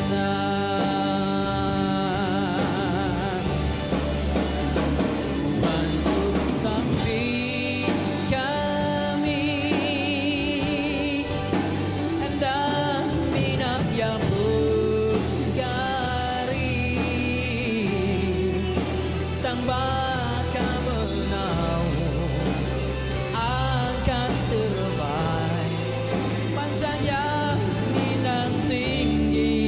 Bantu sampi kami Enda mina ya pegari Tang baka menau Angkat terebai Pansa yang nginang tinggi.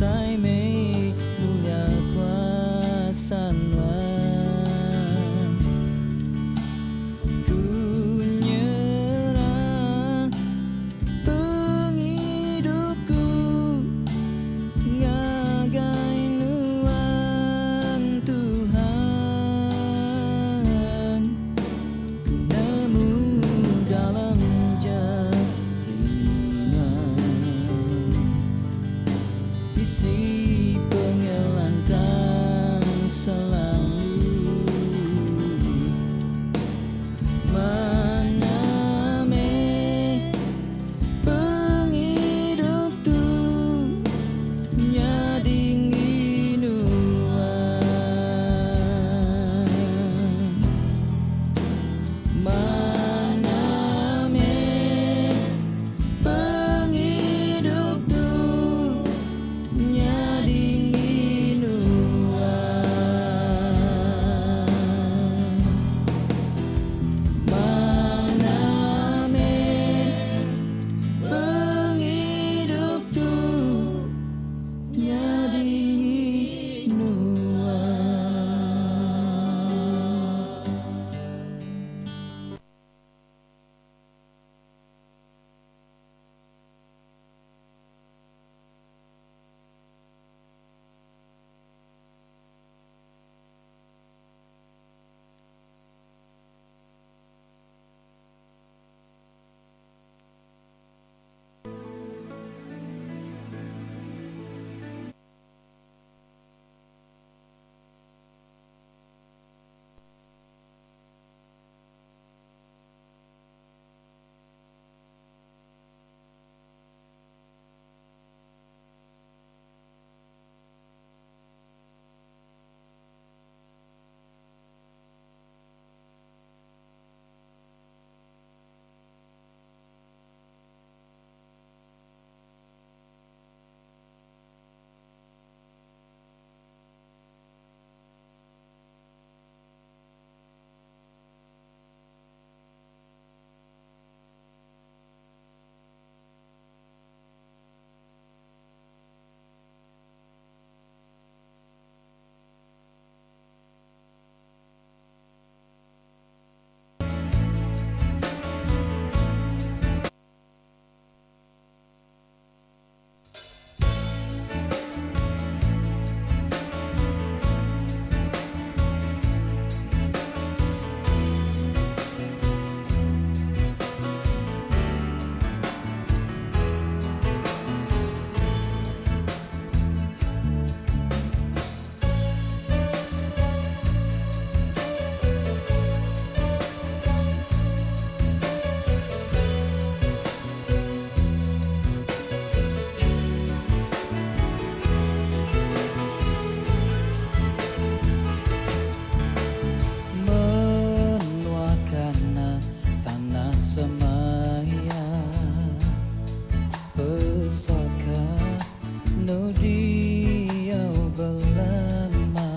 Besai meh mulia kuasa Nuan. Ku nyerah pengidupku ngagai Nuan Tuhan. Ku nemu dalam jari Nuan bisi pengelantang selalu. Mana meh pengidup tu nyadi enggi Nuan. Mana meh pengidup tu nyadi enggi Nuan. Mana meh pengidup tu nyadi enggi Nuan. Menua kana tanah semaya, pesaka nu diau belama.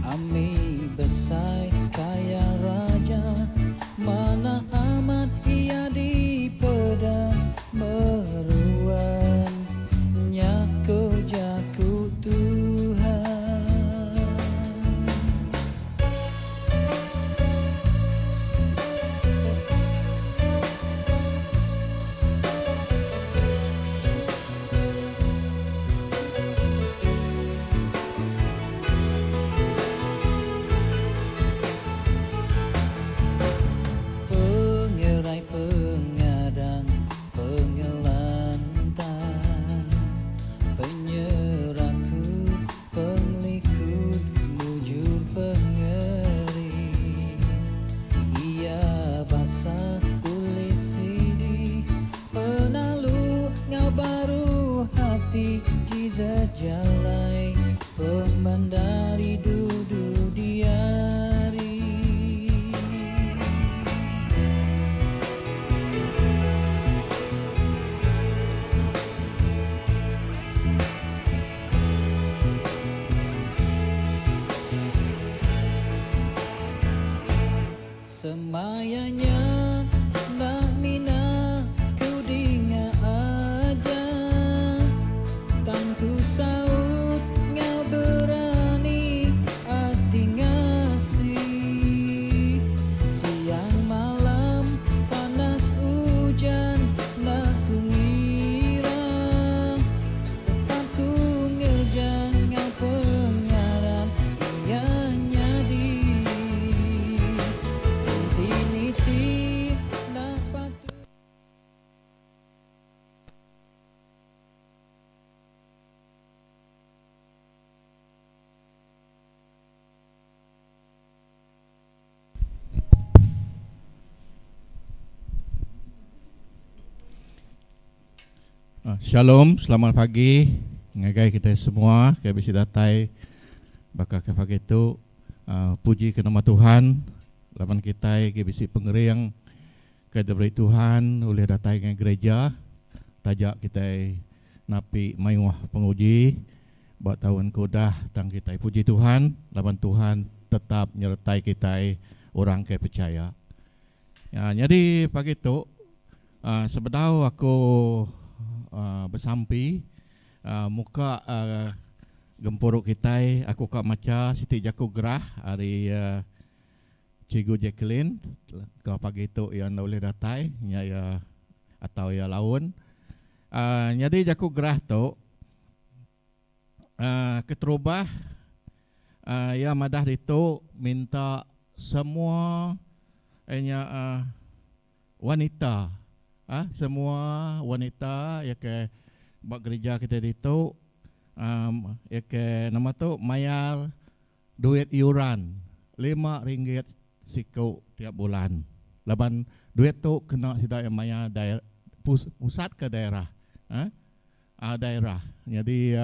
Ami besai kaya raja, mana amat ia dipeda meruan nyako jaku Tuhan. Pengerai pengadang pengelantang, penyeraku penglikut mujur pengeri. Ia basah ulih sidi penalu ngau baru hati Jesus jalai pemandari dudu diari. Semayanya nak mina ku dinga aja, tang Shalom, selamat pagi ngagai kita semua ke bisi datai baka ke pagi tu. Puji ke nama Tuhan laban kitai agi bisi pengering ke diberi Tuhan ulih datai ngagai gereja taja kitai napi mayuh penguji ba taun ke udah tang kitai puji Tuhan laban Tuhan tetap nyertai kitai orang ke pechaya. Nyadi pagi tu sebedau aku besampi muka gempuru kitai aku ka macha siti jaku gerah ari Cikgu Jacqueline ke pagi tu iya enda ulih datai nya iya atau iya laun. Nyadi jaku gerah tu Keterubah iya madah ditu minta semua nya wanita semua wanita iya ke ba gerija kitai ditu iya ke nama tu mayar duit yuran RM5 siku tiap bulan laban duit tu kena sida iya mayar pusat ke daerah. Daerah. Nyadi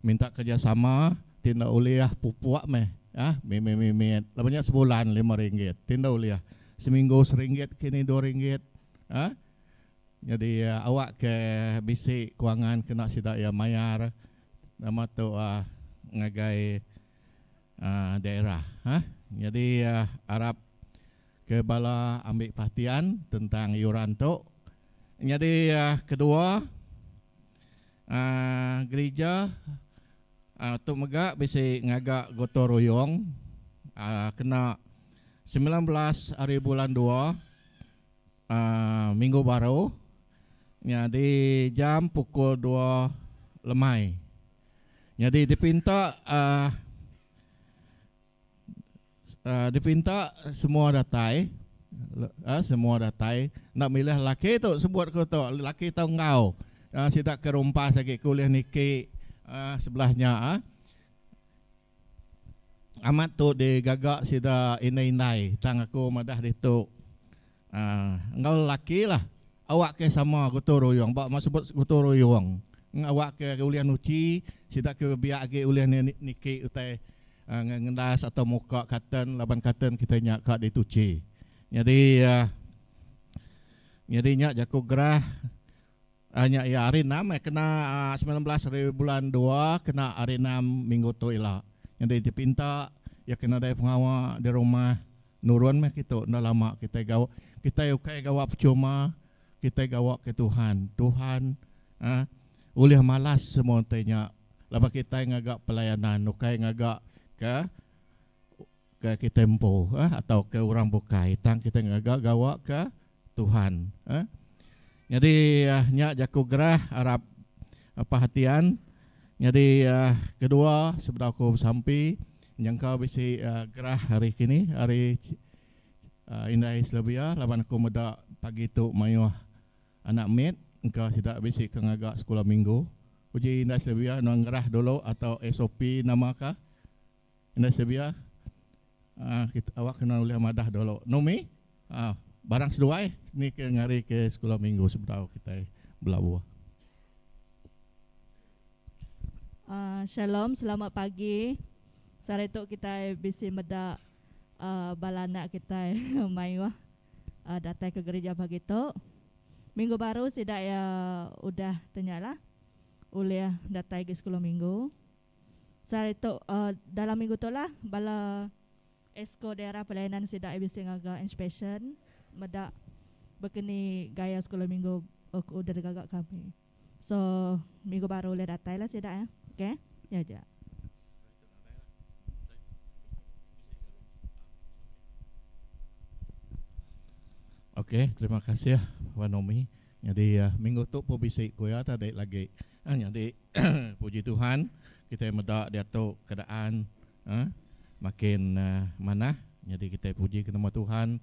minta kerjasama ti enda ulih pupuk meh mimit mimit laban nya sebulan RM5 ti enda ulih seminggu seringgit kini RM2 nyadi awak ke bisi kewangan kena sida iya mayar nama tu ngagai daerah. Nyadi arap ke bala ambi perhatian tentang yuran tu. Nyadi kedua gerija tu mega bisi ngaga gotong royong kena 19 hari bulan dua minggu baru nyadi jam pukul dua lemai. Nyadi dipinta Dipinta semua datai semua datai enda milih laki tu sebut ku tu laki tau enggau sida ke rumpas agi ke ulih niki sebelah nya. Amat tu digaga sida indai-indai tang aku madah ditu enggau lelaki lah awak ke sama gutung ruyung ba sebut gutung ruyung awak ke ulih nuchi sida ke biak agi ulih niki utai Ngendas atau muka curtain laban curtain kitai nya ka dituchi. Nyadi nyadi nya jaku gerah nya iya hari enam eh kena 19 hari bulan dua kena hari enam minggu tu ila. Nyadi dipinta iya ke nadai pengawa di rumah nurun meh kitu enda lama kitai gawa kitai ukai gawa percuma kitai gawa ke Tuhan. Tuhan uhh ulih malas semua utai nya. Laban kitai ngaga pelayanan ukai ngaga ke ke kitai empu eh atau ke orang bukai tang kitai ngaga gawa ke Tuhan eh. Nyadi nya jaku gerah arap perhatian. Nyadi kedua sebedau aku besampi nyangka bisi gerah ari kini ari Indai Sylvia laban aku meda pagi tu mayuh Anak mit engka sida bisi ke ngaga sekula minggu. Uji indai Sylvia nuan ngerah dulu atau SOP nama ka? Indai Sylvia aaa kita awak ke nuan ulih madah dulu. Nomi aaa barang seduai ni ke ngari ke sekula minggu sebedau kitai belabuh. Aaa Shalom selamat pagi. Sehari tu kitai bisi meda aaa bala anak kitai mayuh. Datai ke gerija pagi tu. Minggu baru sida iya udah tenyalah ulih datai agi sekula minggu. Sehari tu dalam minggu tu lah bala exco daerah pelayanan sida iya bisi ngaga inspection meda bekeni gaya sekula minggu udah digaga kami. So minggu baru ulih datai lah sida iya. Okay nya aja. Okey, terima kasih Puan Nomi. Nyadi minggu tu pun bisi ku iya tadi lagi. Nyadi puji Tuhan kitai meda diatu keadaan makin manah. Nyadi kitai puji ke nama Tuhan.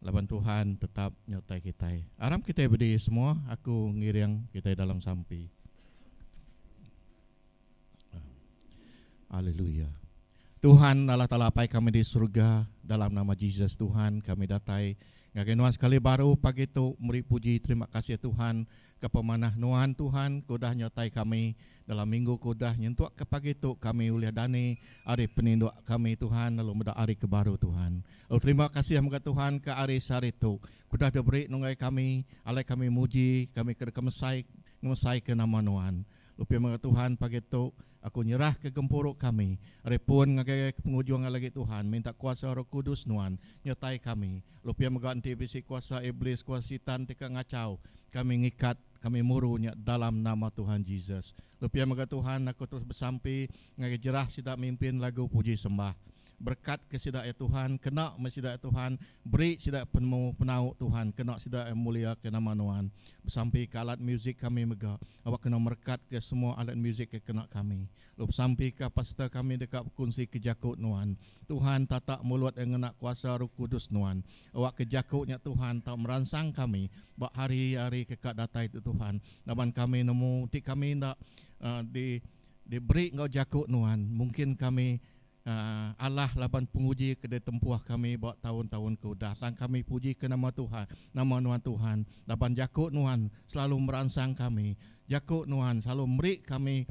Laban Tuhan tetap nyertai kitai. Aram kitai bediri semua, aku ngiring kitai dalam sampi. Haleluya. Tuhan Allah Taala Apai kami di surga, dalam nama Jesus Tuhan kami datai ngagai nuan sekali baru pagi tu meri puji terima kasih Tuhan ke pemanah nuan Tuhan ke udah nyertai kami dalam minggu ke udah nyentuk ke pagi tu kami ulih dani ari peninduk kami Tuhan lalu meda ari ke baru Tuhan. Lalu terima kasih mega Tuhan ke ari sehari tu ke udah diberi nunggai kami alai kami muji kami ke deka mesai ngemesai ke nama nuan. Lalu pia mega Tuhan pagi tu Aku nyerahka gempuru kami ari pun ngagai pengujung lagi Tuhan minta kuasa Roh Kudus Nuan nyertai kami. Lalu pia mega enti bisi kuasa iblis kuasa sitan ti ka ngachau kami ngikat kami muru nya dalam nama Tuhan Jesus. Lalu pia mega Tuhan aku terus besampi ngagai jerah sida mimpin lagu puji sembah. Berekat ke sida ya Tuhan, kena meh sida ya Tuhan, beri sida penemu penau Tuhan, kena sida ya mulia ke nama Nuan. Besampi ke alat muzik kami mega, awak kena merekat ke semua alat muzik ke kena kami. Lalu besampi ka pastor kami deka bekunsi ke jaku Nuan. Tuhan tatak mulut iya ngena kuasa Roh Kudus Nuan. Awak ke jaku nya Tuhan tau meransang kami ba hari-hari ke ka datai tu Tuhan. Laban kami nemu ti kami enda di diberi enggau jaku Nuan, mungkin kami Alah laban penguji ke ditempuh kami ba taun-taun ke udah. Tang kami puji ke nama Tuhan, nama Nuan Tuhan, laban jaku Nuan selalu meransang kami. Jaku Nuan selalu meri kami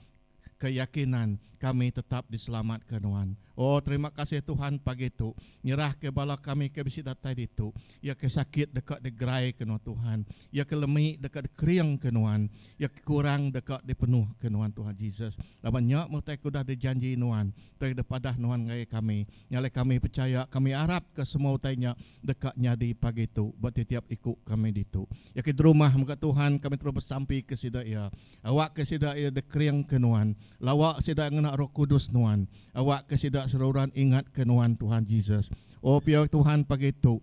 keyakinan kami tetap diselamatka Nuan. Oh terima kasih Tuhan pagi tu nyerahka bala kami ke bisi datai ditu. Iya ke sakit deka digeraika Nuan Tuhan. Iya ke lemi deka dikeringka Nuan. Iya ke kurang deka dipenuhka Nuan Tuhan Jesus. Laban nya meh utai ke udah dijanji Nuan, utai ke dipadah Nuan ngagai kami. Nya alai kami pechaya, kami arapka semua utai nya deka nyadi pagi tu ba tetiap iku kami ditu. Iya ke derumah mega Tuhan, kami terus besampi ke sida iya. Awakka sida iya dikeringka Nuan. Lawa sida ngena Roh Kudus Nuan. Awakka sida seruran ingatka Nuan Tuhan Jesus. O pia Tuhan pagi tu,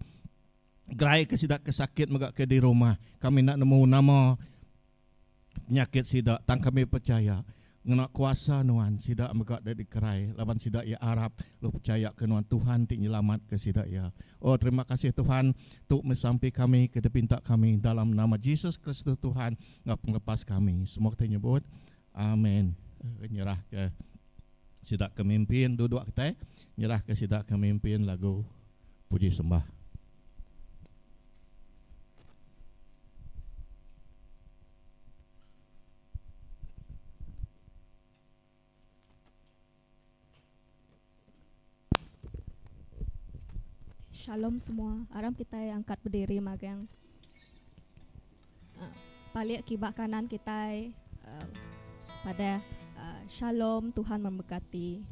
gerai ke sida ke sakit mega ke di rumah. Kami enda nemu nama penyakit sida tang kami pechaya ngena kuasa Nuan sida mega deh dikerai laban sida iya arap lalu pechaya ke Nuan Tuhan ti nyelamatka sida iya. O terima kasih Tuhan, tu meh sampi kami ke dipinta kami dalam nama Jesus Kristus Tuhan enggau pengelepas kami. Semua kitai nyebut Amen. Nyerahka sida ke mimpin duduk kitai nyerahka sida ke mimpin lagu puji sembah. Shalom semua. Aram kitai angkat berdiri magang. Uh, balik kiba kanan kitai uh, pada uh, Shalom Tuhan memberkati.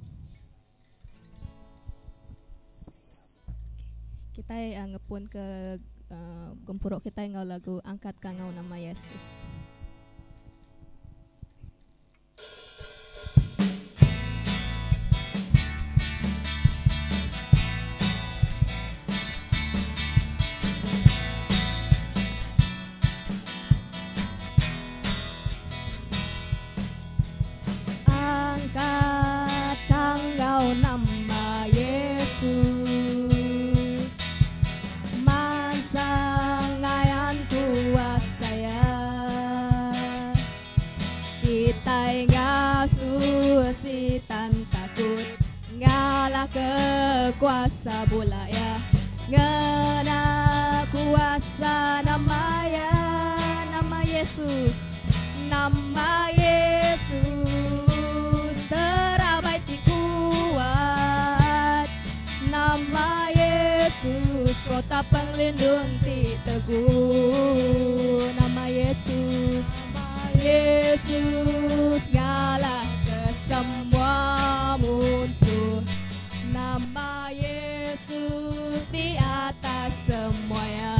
Kitai uh, ngepun ke uh, gempuru kitai enggau lagu Angkat Kangau Nama Yesus. Angkat kanggau nama Yesus Mansang ngayan kuasa ya Kitai ngasuh sitan takut Ngalah ke kuasa bula ya Ngena kuasa nama ya Nama Yesus Nama Yesus Terabai ti kuat Nama Yesus Kota penglindung ti teguh Nama Yesus Yesus ngalah ke semua musuh Nama Yesus di atas semuanya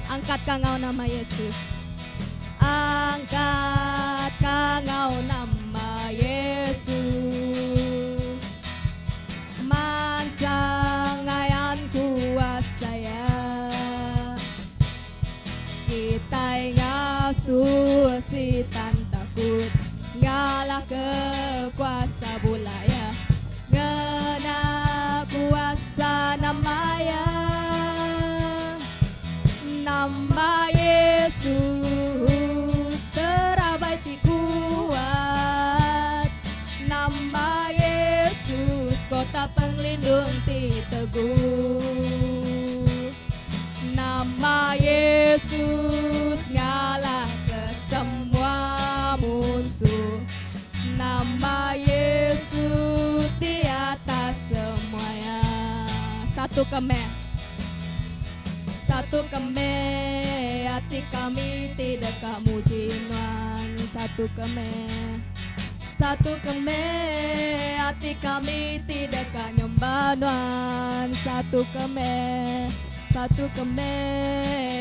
Angkat kangau nama Yesus Angkat kangau nama Yesus Mansang ngayan kuasa ya Kitai ngasuh sitan takut Ngalah ke kuasa bula ya Ngena kuasa nama ya Nama Yesus terabai ti kuat Nama Yesus kota Yesus ngalah ke semua musuh. Nama Yesus di atas semuanya. Satu keme, satu keme, hati kami tidak kamu jinuan. Satu keme, satu keme, hati kami tidak nyembah nuan. Satu keme, satu keme,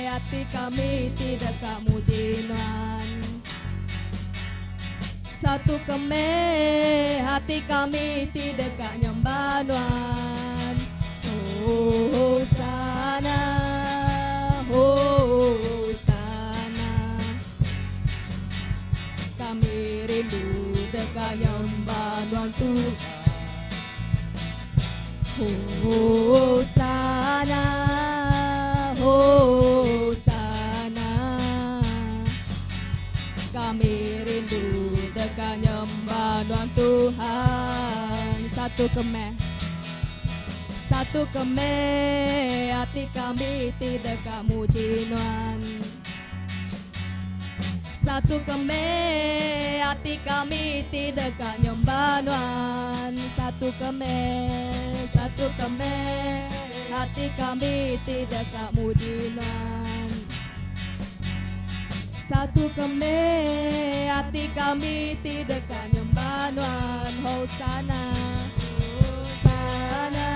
hati kami tidak kamu jinuan. Satu keme, hati kami tidak nyembah nuan. Oh sana, oh sana, kami rindu dekat nyembah nuan Tuhan. Oh sana, oh sana, kami rindu dekat nyembah nuan Tuhan. Satu keme, satu keme, hati kami tidak kamu jinuan. Satu keme, hati kami tidak nyembah nuan. Satu keme, satu keme, hati kami tidak kamu jinuan. Satu keme, hati kami tidak nyembah nuan. Hosana, Hosana,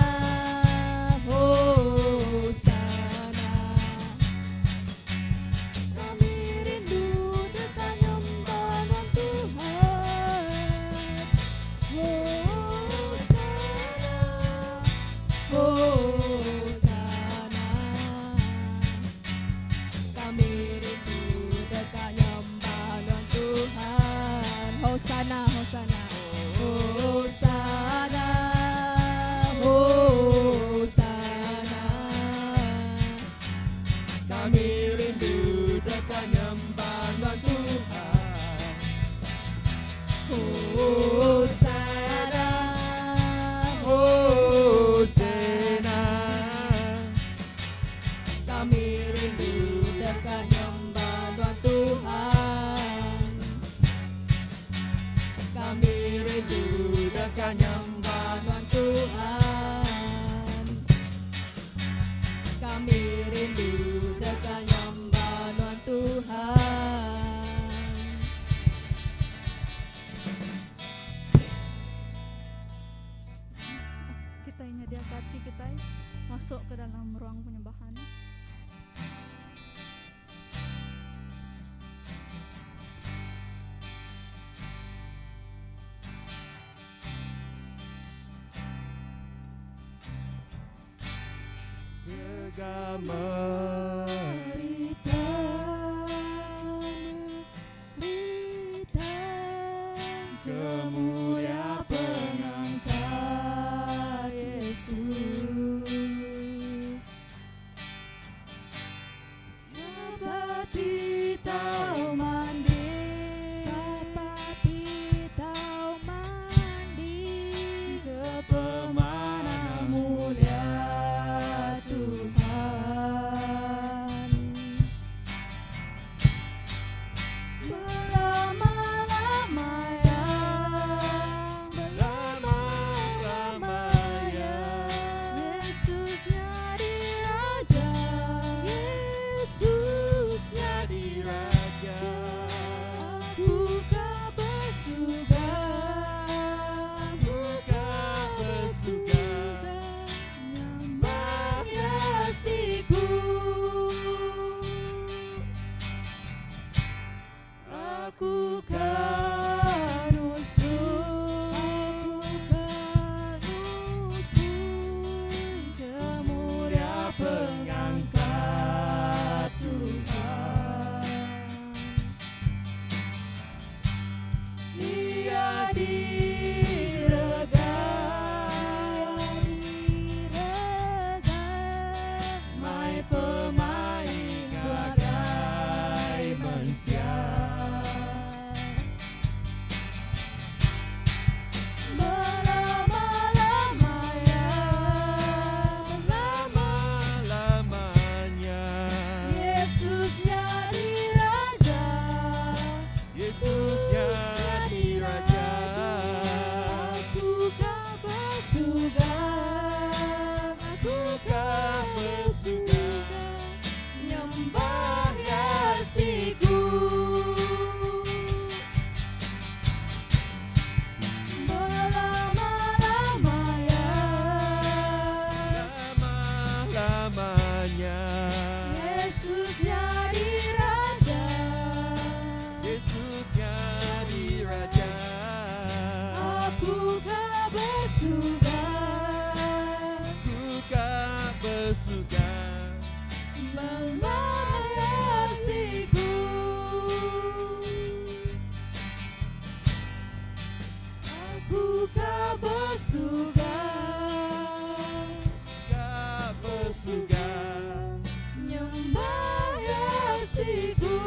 Hosana, kami rindu dekat nyembah nuan Tuhan. Hosana, Hosana, kami rindu dekat nyembah nuan Tuhan. Hosana, Hosana, Hosana, Hosana, kami rindu dekat nyembah nuan Tuhan. Hosana, Hosana, kami rindu dekat nyembah nuan Tuhan. Kami rindu dekat nyembah nuan Tuhan. Kami rindu dekat nyembah nuan Tuhan. Kita nyediakan hati kita masuk ke dalam ruang penyembahan. Kemulia pengangkat Yesus, seperti tau mandi, seperti tau mandi, ke pemana mulia Tuhan. Berlama-lamanya, berlama-lamanya, Yesus jadi Raja, Yesus jadi Raja. Aku kau bersuka, aku kau bersuka, nyembah Yesusku. Aku kan usul, aku kan usul, kemulia pengangkat Tuhan. Dia diregang, diregang, mai pemain ngagai manusia. Berlama-lamanya, berlama-lamanya, Yesus. besuga. Ka besuga. Nyembah Yesuku.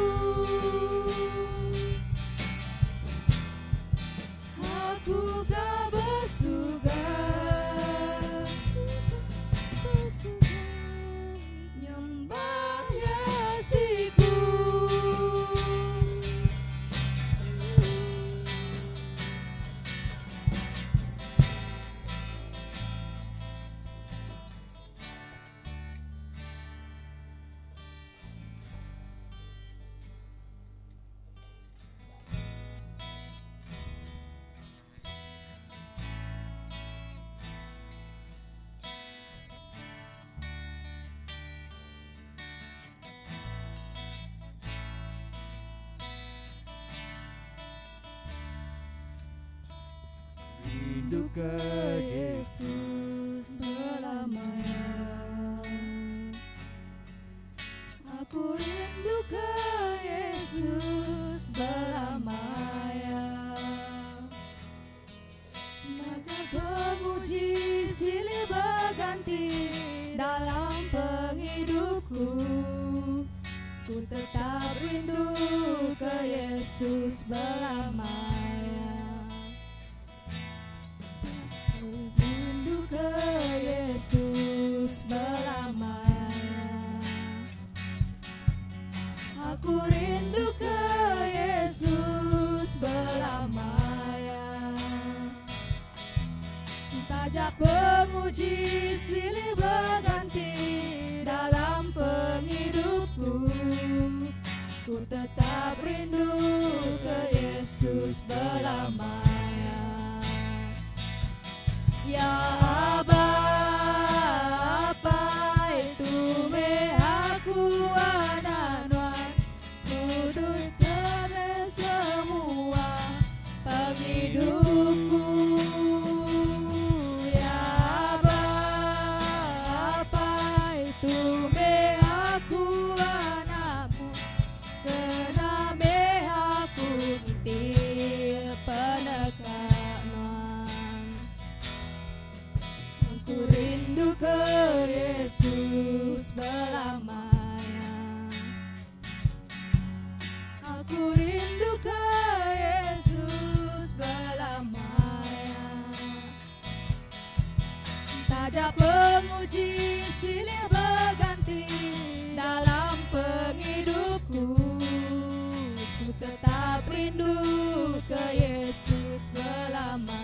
Aku ka besuga. Nyembah Yesuku. Rindu ke Yesus belamanya. Aku rindu ke Yesus belamanya. Maka penguji silih berganti dalam penghidupku. Ku tetap rindu ke Yesus belamanya. Ku rindu ke Yesus belamanya. Aku rindu ke Yesus belamanya. Tajak penguji silih berganti dalam penghidupku. Ku tetap rindu ke Yesus belamanya. Ya Aba, apa itu me aku anak nuan, kudus keme semua penghidupku. Ya Aba, apa itu me aku anakmu, kena me aku ngintil penekanan. Aku rindu ke Yesus belamanya. Aku rindu ke Yesus belamanya. Tajak penguji silih berganti dalam penghidupku. Ku tetap rindu ke Yesus belamanya.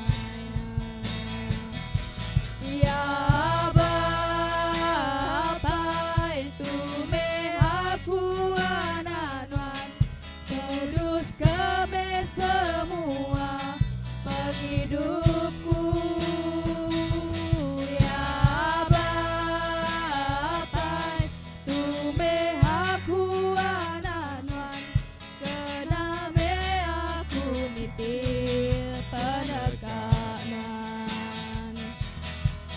Ya Aba, apa itu me aku anak nuan, kudus keme semua penghidupku. Ya Aba, apa itu me aku anak nuan, kena me aku nitil penekanan.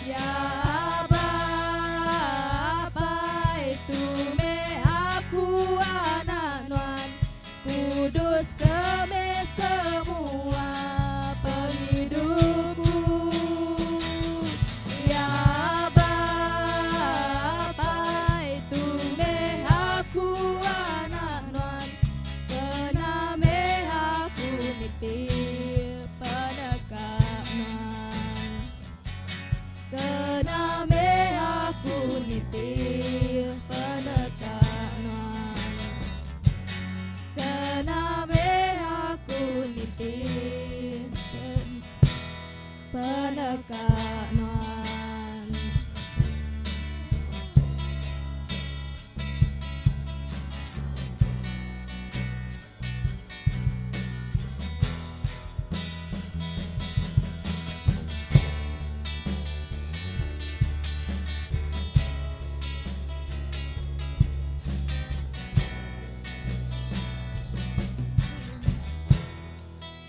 Ya Aba, apa itu me aku anak nuan, kudus keme semua penghidupku. Ya Aba, apa itu me aku anak nuan, kena me aku nitil penekanan. Kena me aku nitil penekanan. Kena me aku nitil penekanan.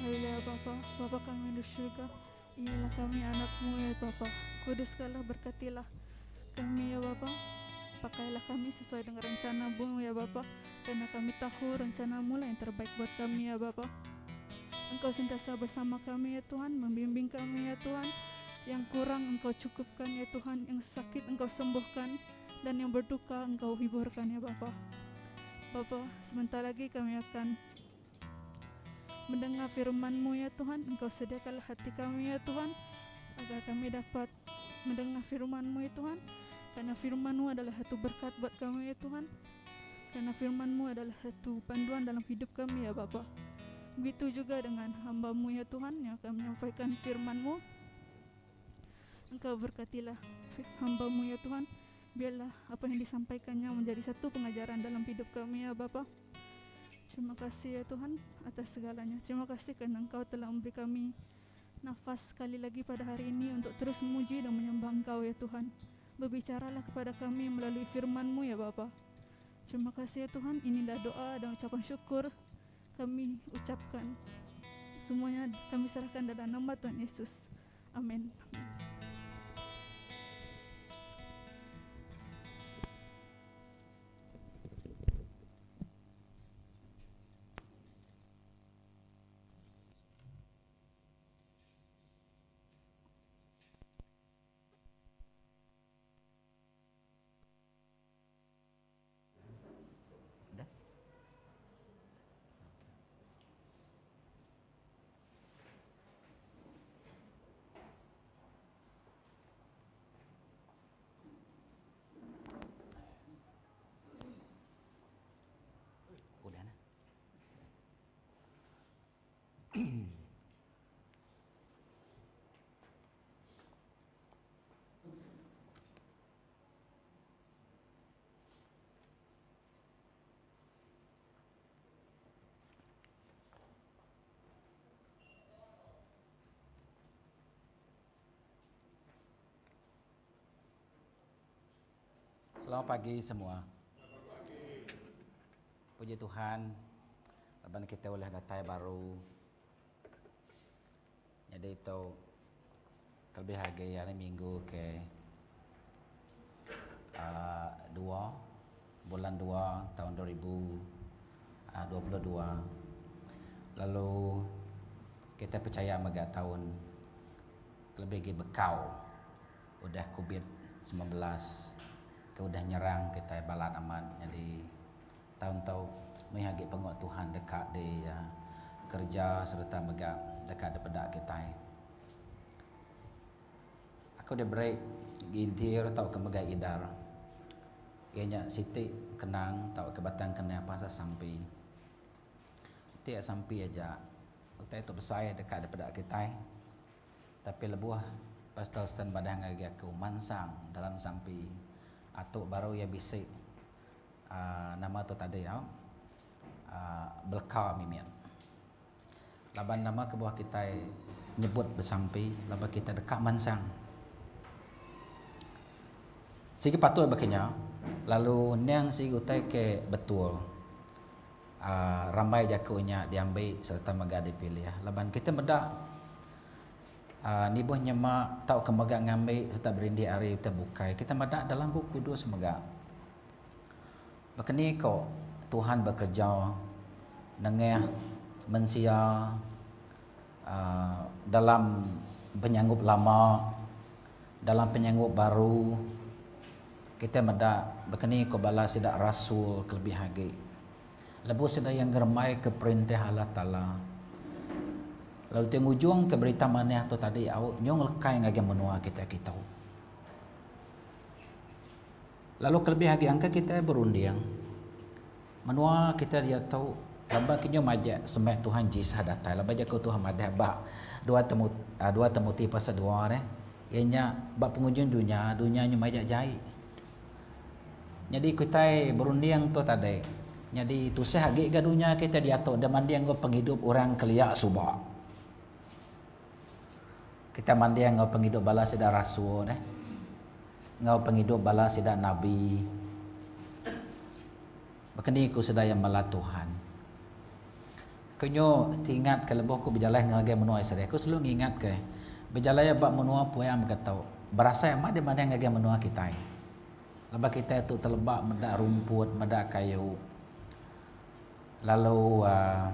Haleluya Bapa, Bapa kami di surga, inilah kami anakmu ya Bapa. Kuduskanlah, berkatilah kami ya Bapa. Pakailah kami sesuai dengan rencanamu ya Bapa, karena kami tahu rencanamu lah yang terbaik buat kami ya Bapa. Engkau sentiasa bersama kami ya Tuhan, membimbing kami ya Tuhan. Yang kurang Engkau cukupkan ya Tuhan, yang sakit Engkau sembuhkan, dan yang berduka Engkau hiburkan ya Bapa. Bapa, sebentar lagi kami akan mendengar firman-Mu ya Tuhan. Engkau sediakanlah hati kami ya Tuhan, agar kami dapat mendengar firman-Mu ya Tuhan. Karena firman-Mu adalah satu berkat buat kami ya Tuhan. Karena firman-Mu adalah satu panduan dalam hidup kami ya Bapa. Begitu juga dengan hamba-Mu ya Tuhan yang akan menyampaikan firman-Mu. Engkau berkatilah hamba-Mu ya Tuhan. Biarlah apa yang disampaikannya menjadi satu pengajaran dalam hidup kami ya Bapa. Terima kasih ya Tuhan atas segalanya. Terima kasih kerana Engkau telah memberi kami nafas sekali lagi pada hari ini untuk terus memuji dan menyembah Engkau ya Tuhan. Berbicaralah kepada kami melalui firman-Mu ya Bapa. Terima kasih ya Tuhan. Inilah doa dan ucapan syukur kami ucapkan. Semuanya kami serahkan dalam nama Tuhan Yesus. Amin. Udah nah. Selamat pagi semua. Puji Tuhan, laban kita ulih datai baru. Nyadi tu kelebih agi hari minggu ke uhh dua bulan dua taun 2022. Lalu kita pechaya mega taun kelebih agi bekau udah covid 19 ke udah nyerang kitai balat amat nyadi taun tu mih agi pengu Tuhan deka di kereja sereta mega deka dipeda kitai. Aku diberi gintir tauka mega idar iya nya siti kenang tauka batang kenang pasal sampi. Ti sampi aja utai tu besai deka dipeda kitai. Tapi lebuh Pastor Stan madah ngagai aku mansang dalam sampi atu baru iya bisi uhh nama tu tadi au uhh beleka mimit. Laban nama kebuah kitai nyebut besampi laban kitai deka mansang. Sigi patut baka nya lalu endang sigi utai ke betul uhh rambai jaku nya diambi sereta mega dipilih laban kitai meda uhh nibuh nyema tauka mega ngambi sereta berindik ari utai bukai kitai meda dalam bup kudus mega. Baka ni ko Tuhan bekereja nengah mensia uhh dalam penyanggup lama dalam penyanggup baru kitai meda baka ni ko bala sida rasul kelebih agi. Lebuh sida iya ngerembaika perintah Allah Taala, lalu ti ngujungka berita manah tu tadi au nyau ngelekai ngagai menua kitai kitu. Lalu kelebih agi angka kitai berunding, menua kitai diatu laban ke nyau majak semak Tuhan Jesus datai laban jaku Tuhan madah ba dua Temu dua Timoti pasal dua deh iya nya ba pengujung dunya, dunya nyau majak jai. Nyadi kitai berunding tu tadi, nyadi tusah agi ga dunya kitai diatu da manding enggau pengidup orang kelia suba. Kitai manding enggau pengidup bala sida rasul deh, enggau pengidup bala sida nabi. Baka ni ku sida iya mela Tuhan. Ku nyu ti ingat ke lebuh ku bejalai ngagai menua Israel, ku selalu ngingat ke bejalai ba menua puang baka tu berasai amat dibanding ngagai menua kitai. Laban kitai tu teleba meda rumput, meda kayu lalu uhh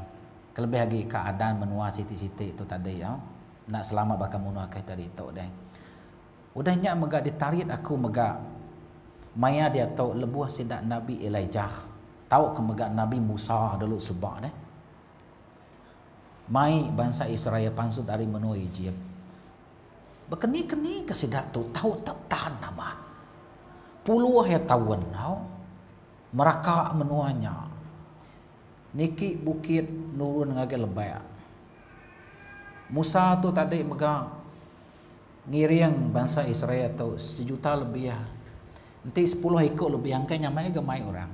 kelebih agi keadaan menua siti-siti tu tadi enda selama baka menua kitai ditu deh. Udah nya mega ditarit aku mega maya diatu lebuh sida Nabi Elijah tauka mega Nabi Musa dulu suba deh. Mai bansa Israel pansut ari menua Ejip. Bekeni-keni ke sida tu tau tetan amat. Puluh iya taun tau meraka menua nya. Niki bukit nurun ngagai lebak. Musa tu tadi mega ngiring bansa Israel tu sejuta lebih. Enti sepuluh iku lebih angkai nyamai ga mai orang.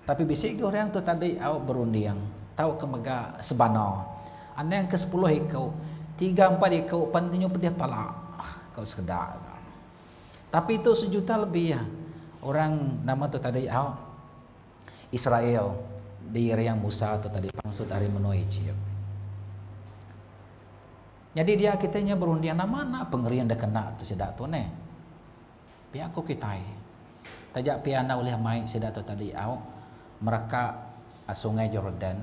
Tapi bisi ga orang tu tadi au berunding tauka mega sebana. Anang ke sepuluh iku, tiga empat iku pan nyu pedih pala ko sekeda. Tapi tu sejuta lebih orang nama tu tadi au Israel diiring Musa tu tadi pansut ari menua Ejip. Nyadi dia kitai nya berunding nama enda pengering da kena tu sida tu neh. Pia ku kitai. Taja pia enda ulih mai sida tu tadi au meraka Sungai Jordan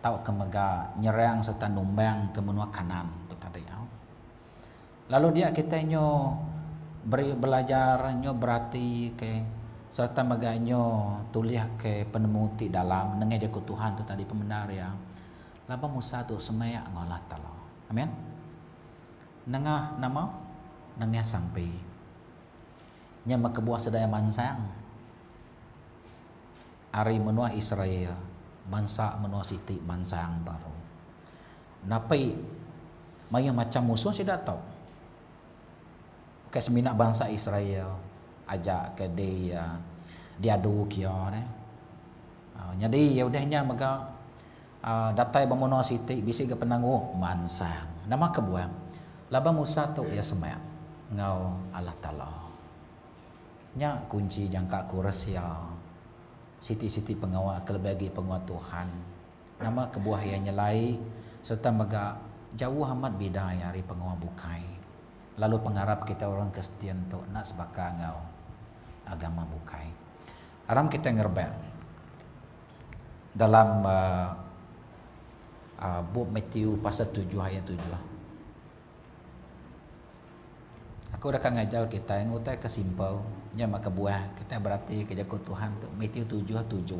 tauka mega nyerang sereta numbang ke menua Kanaan tu tadi au. Lalu dia kitai nyu beri belajar nyu berati ke sereta mega nyu tulih ke penemu ti dalam nengah jaku Tuhan tu tadi pemendar iya. Laban Musa tu semak enggau Allah Taala. Amen. Nengah nama? Nengah sampi. Nya meh kebuah sida iya mansang ari menua Israel mansa menua siti mansang baru. Napi mayuh macham musuh sida tu. Ukai semina bansa Israel aja ke di diadu ke iya neh. Nyadi iya udah nya mega datai ba menua siti bisi ga penangu mansang. Nama kebuah? Laban Musa tu iya semak enggau Allah Taala. Nya kunchi jangka ku resia siti-siti pengawa kelebih agi pengawa Tuhan. Nama kebuah iya nyelai sereta mega jauh amat bida iya ari pengawa bukai? Lalu pengarap kitai orang Kristian tu enda sebaka enggau agama bukai. Aram kitai ngerebak dalam uhh bup Matthew pasal tujuh ayat tujuh. Aku deka ngajar kitai ngutai ke simple nya meh kebuah kitai berati ke jaku Tuhan tu Matthew tujuh tujuh.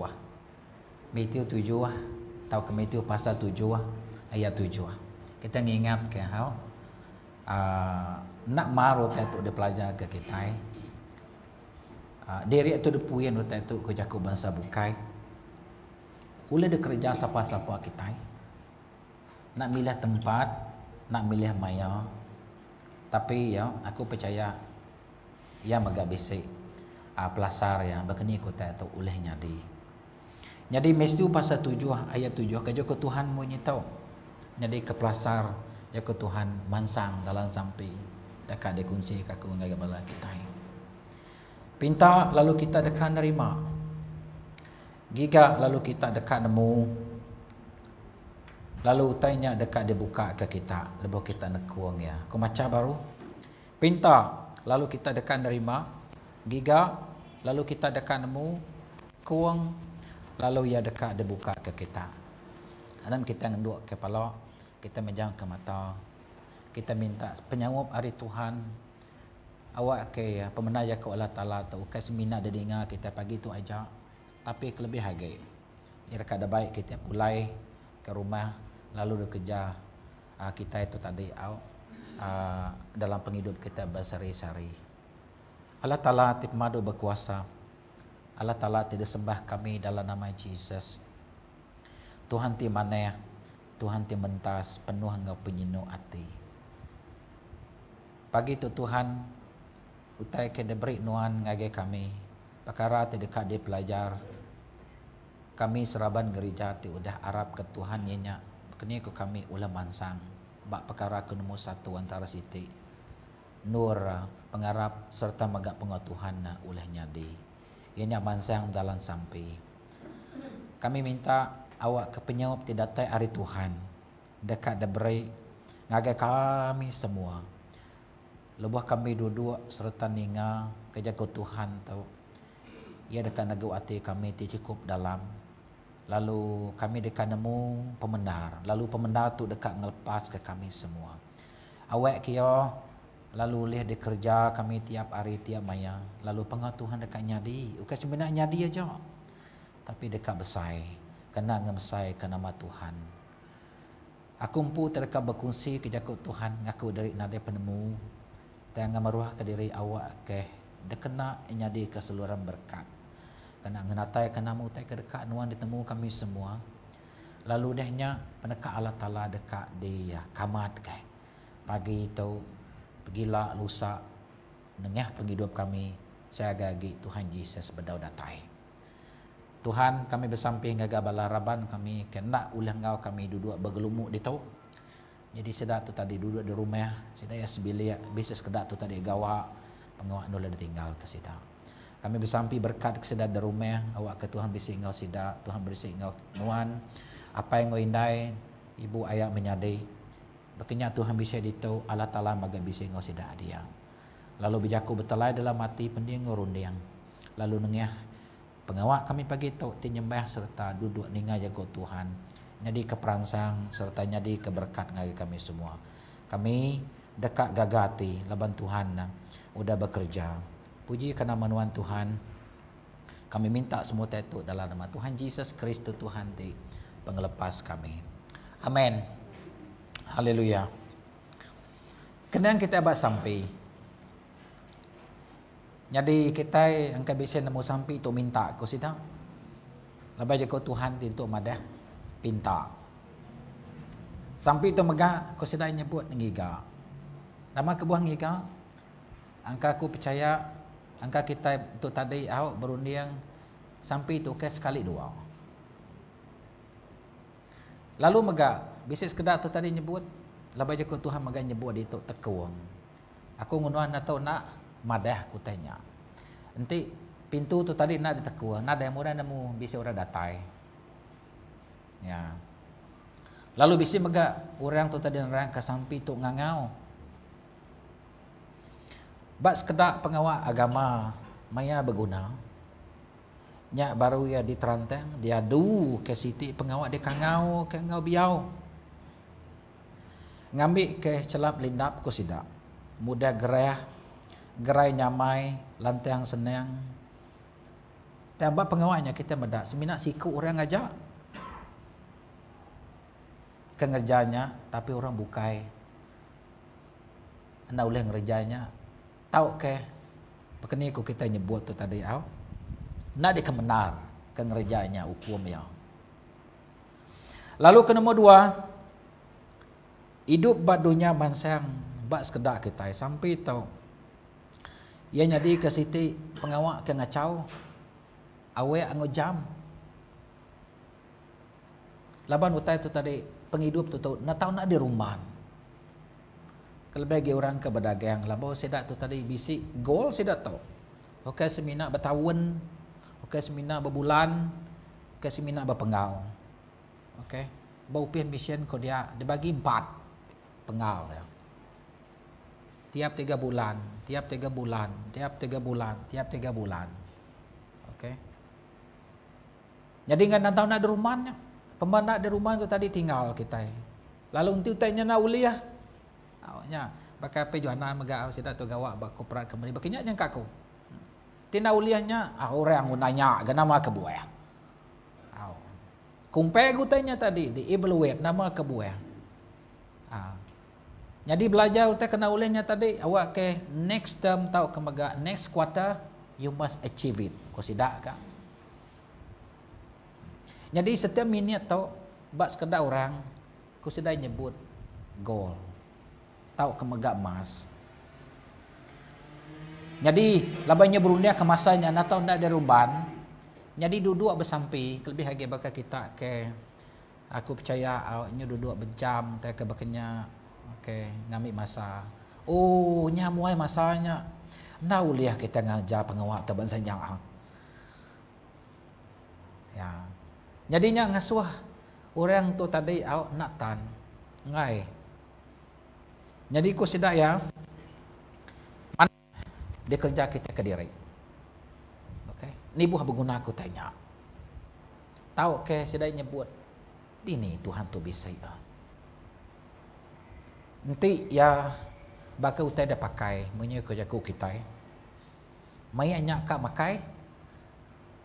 Matthew tujuh tauka Matthew pasal tujuh ayat tujuh. Kita ngingatka hau uhh enda mar utai tu dipelajarka kitai uhh diri tu dipuin utai tu ku jaku bansa bukai. Ulih dikereja sapa-sapa kitai. Enda milih tempat, enda milih maya tapi iya aku pechaya iya mega bisi uhh pelasar iya baka ni ku utai tu ulih nyadi. Nyadi Matthew pasal tujuh ayat tujuh ke jaku Tuhan munyi tu nyadi ke pelasar jaku Tuhan mansang dalam sampi deka dikunsi ka aku ngagai bala kitai. Pinta lalu kita deka nerima. Giga lalu kita deka nemu lalu utai nya deka dibuka ke kita lebuh kita nekung iya. Ku macha baru. Pinta lalu kita deka nerima, giga lalu kita deka nemu, kung lalu iya deka dibuka ke kita. Adan kita ngenduk ke pala, kita mejang ke mata, kita minta penyaup ari Tuhan. Awak ke pemendar jaku Allah Taala tu ukai semina didinga kitai pagi tu aja tapi kelebih agi iya deka da bai kitai pulai ke rumah lalu dikereja kitai tu tadi au aaa dalam pengidup kitai besehari-sehari. Allah Taala ti pemadu bekuasa, Allah Taala ti disembah kami dalam nama Jesus. Tuhan ti manah, Tuhan ti mentas penuh enggau penyinu ati. Pagi tu Tuhan, utai ke diberi Nuan ngagai kami, pekara ti deka dipelajar kami seraban gerija ti udah arapka Tuhan iya nya keni ku kami ulih mansang ba pekara ke numur satu antara siti endur pengarap sereta mega pengawa Tuhan ulih nyadi iya nya mansang dalam sampi. Kami minta awakka penyaup ti datai ari Tuhan deka diberi ngagai kami semua lebuh kami duduk sereta ninga ke jaku Tuhan tu. Iya deka negu ati kami ti chukup dalam lalu kami deka nemu pemendar lalu pemendar tu deka ngelepaska kami semua. Awak ke iya. Lalu ulih dikereja kami tiap hari tiap maya lalu penga Tuhan deka nyadi ukai semina nyadi aja tapi deka besai kena ngemesaika nama Tuhan. Aku empu ti deka bekunsi ke jaku Tuhan ngaku diri nadai penemu tang ngemeruhka diri awak ke dikena nyadika seluran berekat kena ngenataika nama utai ke deka nuan ditemu kami semua lalu udah nya peneka Allah Taala deka dikamatka pagi tu pegila lusa nengah pengidup kami seagi agi Tuhan Jesus bedau datai. Tuhan, kami besampi ngaga bala raban kami ke enda ulih enggau kami duduk begelumu ditu. Nyadi sida tu tadi duduk di rumah, sida iya sebilik, bisi sekeda tu tadi gawa, pengawa enda ulih ditinggalka sida. Kami besampi berekat ke sida di rumah, awakka Tuhan bisi enggau sida, Tuhan berisi enggau nuan, apai enggau indai, ibu aya menyadi. Baka nya Tuhan bisi ditu, Allah Taala mega bisi enggau sida dia. Lalu bejaku betelai dalam ati pending enggau runding, lalu nengah Pengawa kami pagi tu ti nyembah sereta duduk ninga jaku Tuhan nyadika peransang sereta nyadika berekat ngagai kami semua. Kami deka gaga ati laban Tuhan udah bekereja. Pujika nama nuan Tuhan. Kami minta semua utai tu dalam nama Tuhan Jesus Kristus Tuhan ti pengelepas kami. Amen. Haleluya. Kenang kitai ba sampi. Nyadi kitai engka bisi nemu sampi tu minta ku sida. Laban jaku Tuhan ti ditu madah pinta. Sampi tu mega ku sida nyebut ngiga. Nama kebuah ngiga? Engka aku pechaya engka kitai tu tadi au berunding sampi tu ukai sekali dua. Lalu mega bisi sekeda tu tadi nyebut laban jaku Tuhan mega nyebut ditu tekung. Aku ngunduh enda tau enda madah ke utai nya. Enti pintu tu tadi enda ditekul, nadai mudah nemu bisi orang datai. Nya. Lalu bisi mega orang tu tadi nerangka sampi tu ngangau. Ba sekeda pengawa agama maya beguna, nya baru iya diterantang diadu ke siti pengawa dikangau ke enggau biau. Ngambi ke chelap lindap ku sida. Mudah gerah, gerai nyamai, lantang senang. Tang ba pengawa nya kitai meda semina siku orang aja ke ngereja nya tapi orang bukai enda ulih ngereja nya tauka baka ni ku kitai nyebut tu tadi au enda dikemendar ke ngereja nya ukum iya. Lalu ke nombor dua, idup ba dunya mansang ba sekeda kitai sampi tu iya nyadika siti pengawa ke ngachau awek enggau jam. Laban utai tu tadi pengidup tu tu enda tau enda dirumban. Kelebih agi orang ke bedagang laban sida tu tadi bisi goal sida tu. Ukai semina betaun, ukai semina bebulan, Ke semina bepenggal. Ok. Ba upih mission ko dia dibagi empat penggal dia. Tiap tiga bulan, tiap tiga bulan, tiap tiga bulan, tiap tiga bulan. Ok. Nyadi ngan nantau enda deruman nya. Pemba enda deruman tu tadi tinggal kitai. Lalu enti utai nya enda ulih au nya baka P Juana mega sida tu gawa ba korporat company baka nya nyangka aku. Ti enda ulih nya, orang ku nanya ga nama kebuah. Au. Compare ga utai nya tadi, di evaluate nama kebuah. Aa. Nyadi belajar utai ke enda ulih nya tadi awak ke next term tauka mega next quarter you must achieve it, ku sida ka. Nyadi setiap minit tu ba sekeda orang ku sida nyebut goal. Tauka mega emas. Nyadi, laban nya berundingka masa nya enda tau enda dirumban, nyadi duduk besampi kelebih agi baka kita ke aku pechaya au nyu duduk bejam tai ke baka nya okay ngambi masa. Ooh nya muai masa nya. Enda ulih kita ngajar pengawa tu bansa nya. Ya. Nyadi nya ngasuh orang tu tadi au enda tan enggai. Nyadi ku sida iya, Manah dikereja kitai kediri. Okey, nibuh beguna ku utai nya. Tau ke sida iya nyebut, Dini Tuhan tu bisi. Enti iya Baka utai da pakai munyi ko jaku kitai. Maya nya ka makai,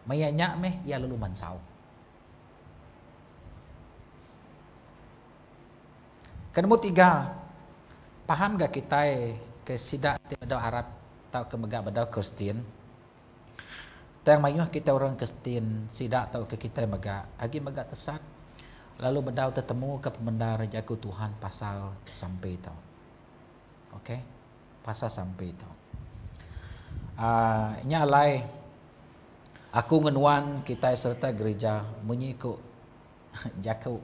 maya nya meh iya lalu mansau. Ke nombor tiga, paham ga kitai ke sida ti bedau arap tauka mega bedau Kristian. Tang mayuh kitai orang Kristian sida tauka kitai mega agi mega tesat lalu bedau tetemuka pemendar jaku Tuhan pasal sampi tu. Ok. Pasal sampi tu. Aaa nya alai aku ngenuan kitai sereta gerija munyi ku jaku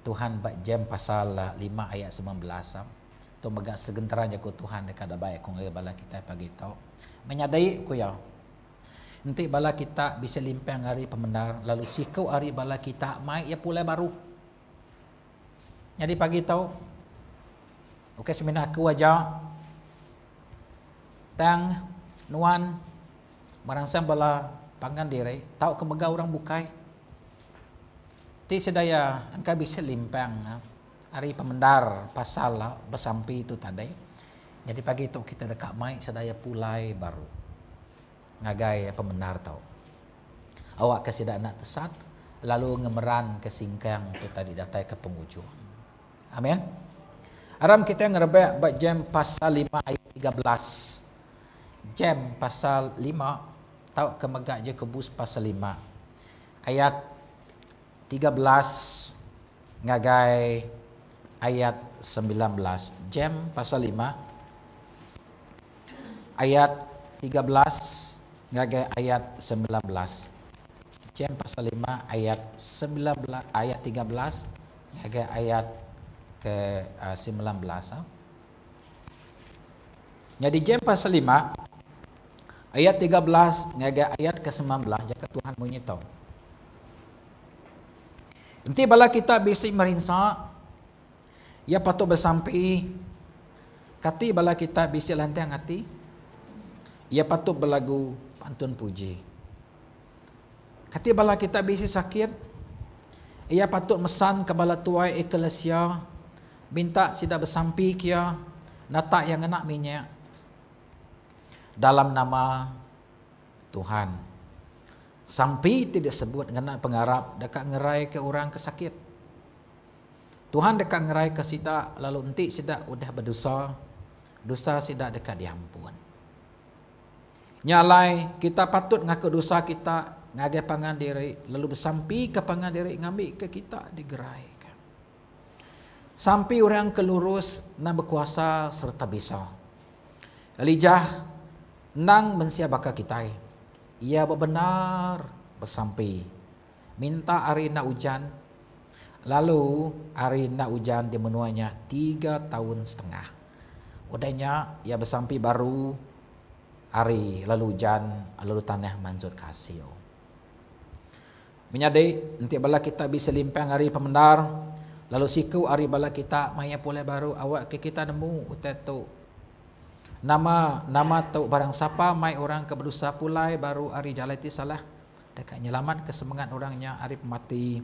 Tuhan ba James pasal lima ayat 19 tu mega segenteran jaku Tuhan deka dabai aku ngagai bala kitai pagi tu. Menyadi ku iya, enti bala kita bisi limpang ari pemendar lalu siku ari bala kita mai iya pulai baru. Nyadi pagi tu ukai semina aku aja tang nuan meransang bala pangan diri tauka mega orang bukai ti sida iya engka bisi limpang ari pemendar pasal besampi tu tadi. Nyadi pagi tu kita deka mai sida iya pulai baru ngagai pemendar tu. Awakka sida enda tesat lalu ngemeranka singkang tu tadi datai ke pengujung. Amin. Aram kitai ngerebek ba James pasal lima ayat 13. James pasal lima tauka mega Jakobus pasal lima ayat 13 ngagai ayat 19. James pasal lima ayat 13 ngagai ayat 19. James pasal lima ayat 19 ayat 13 ngagai ayat ke 19. Nyadi James pasal lima ayat 13 ngagai ayat ke 19 jaku Tuhan munyi tu. Enti bala kita bisi merinsa, iya patut besampi. Kati bala kita bisi lantang ati, iya patut belagu pantun puji. Kati bala kita bisi sakit, iya patut mesan ke bala tuai eklesia, minta sida besampi ke iya, natak iya ngena minyak dalam nama Tuhan. Sampi ti disebut ngena pengarap deka ngeraika orang ke sakit. Tuhan deka ngeraika sida lalu enti sida udah bedosa, dosa sida deka diampun. Nya alai, kita patut ngaku dosa kita ngagai pangan diri lalu besampika pangan diri ngambika kita digeraika. Sampi orang ke lurus endang bekuasa sereta bisa. Elijah endang mensia baka kitai. Iya bebendar besampi minta hari enda ujan lalu hari enda ujan di menua nya tiga taun setengah. Udah nya iya besampi baru hari lalu ujan lalu tanah mansutka asil. Menyadi enti bala kita bisi limpang ari pemendar lalu siku ari bala kita maya pulai baru awakka kita nemu utai tu. Nama nama tu barang sapa mai orang ke bedosa pulai baru ari jalai ti salah deka nyelamatka semengat orang nya ari pemati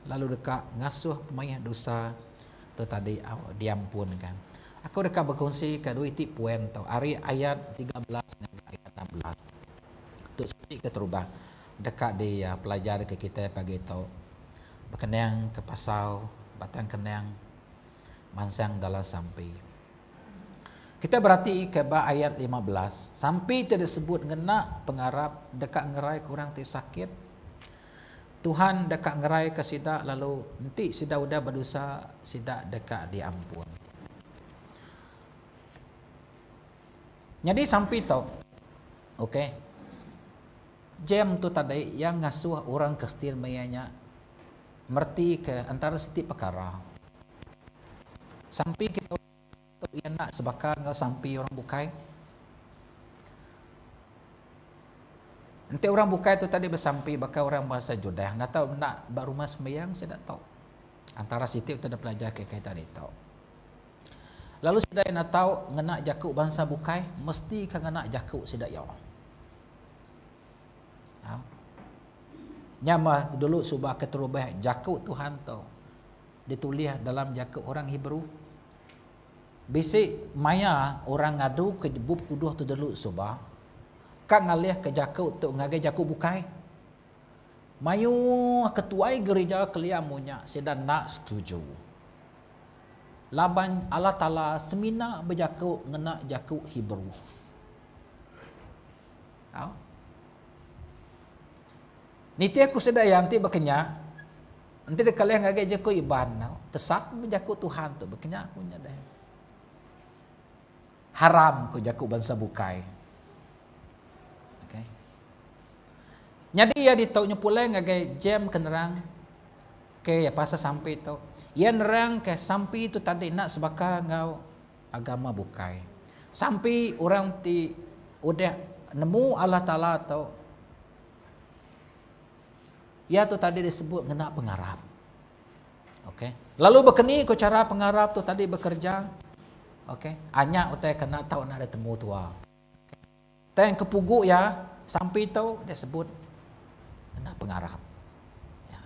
lalu deka ngasuh pemayuh dosa tu tadi diampunka. Aku deka bekunsika dua iti poin tu ari ayat 13 ngagai ayat 16. Tu siti keterubah deka dipelajarka kitai pagi tu bekenang ke pasal batang kenang mansang dalam sampi. Kitai beratika ba ayat 15, sampi ti disebut ngena pengarap deka ngeraika orang ti sakit. Tuhan deka ngeraika sida lalu enti sida udah bedosa, sida deka diampun. Nyadi sampi tu, okey, James tu tadi iya ngasuh orang Kristian maya nya meretika entara siti pekara. Sampi kita tu iya enda sebaka enggau sampi orang bukai. Enti orang bukai tu tadi besampi baka orang bansa Judah enda tau enda ba rumah sembiang sida tu. Antara siti utai da pelajar ke kitai ditu. Lalu sida enda tau ngena jaku bansa bukai mesti ka ngena jaku sida iya. Ha. Nya mah dulu suba keterubah jaku Tuhan tu. Ditulis dalam jaku orang Hebrew. Bisi maya orang ngadu ke Bup Kudus tu dulu suba, ka ngalih ke jaku tu ngagai jaku bukai. Mayuh ketuai gerija kelia munya sida enda setuju. Laban Allah Taala semina bejaku ngena jaku Hebrew. Au. Nitih ku sida iya enti baka nya, enti dikalih ngagai jaku Iban tau, tesat meh jaku Tuhan tu baka nya ku nya deh. Haram ku jaku bansa bukai. Okay. Nyadi iya ditu nyepulai ngagai Jem ke nerang ke iya pasal sampi tu. Iya nerang ke sampi tu tadi enda sebaka enggau agama bukai. Sampi orang ti udah nemu Allah Taala tu Iya tu tadi disebut ngena pengarap. Okey. Lalu bekeni ko chara pengarap tu tadi bekerja? Okey. Anya utai kena tau enda ditemu tua. Tang ke pugu iya sampi tu disebut ngena pengarap. Ya.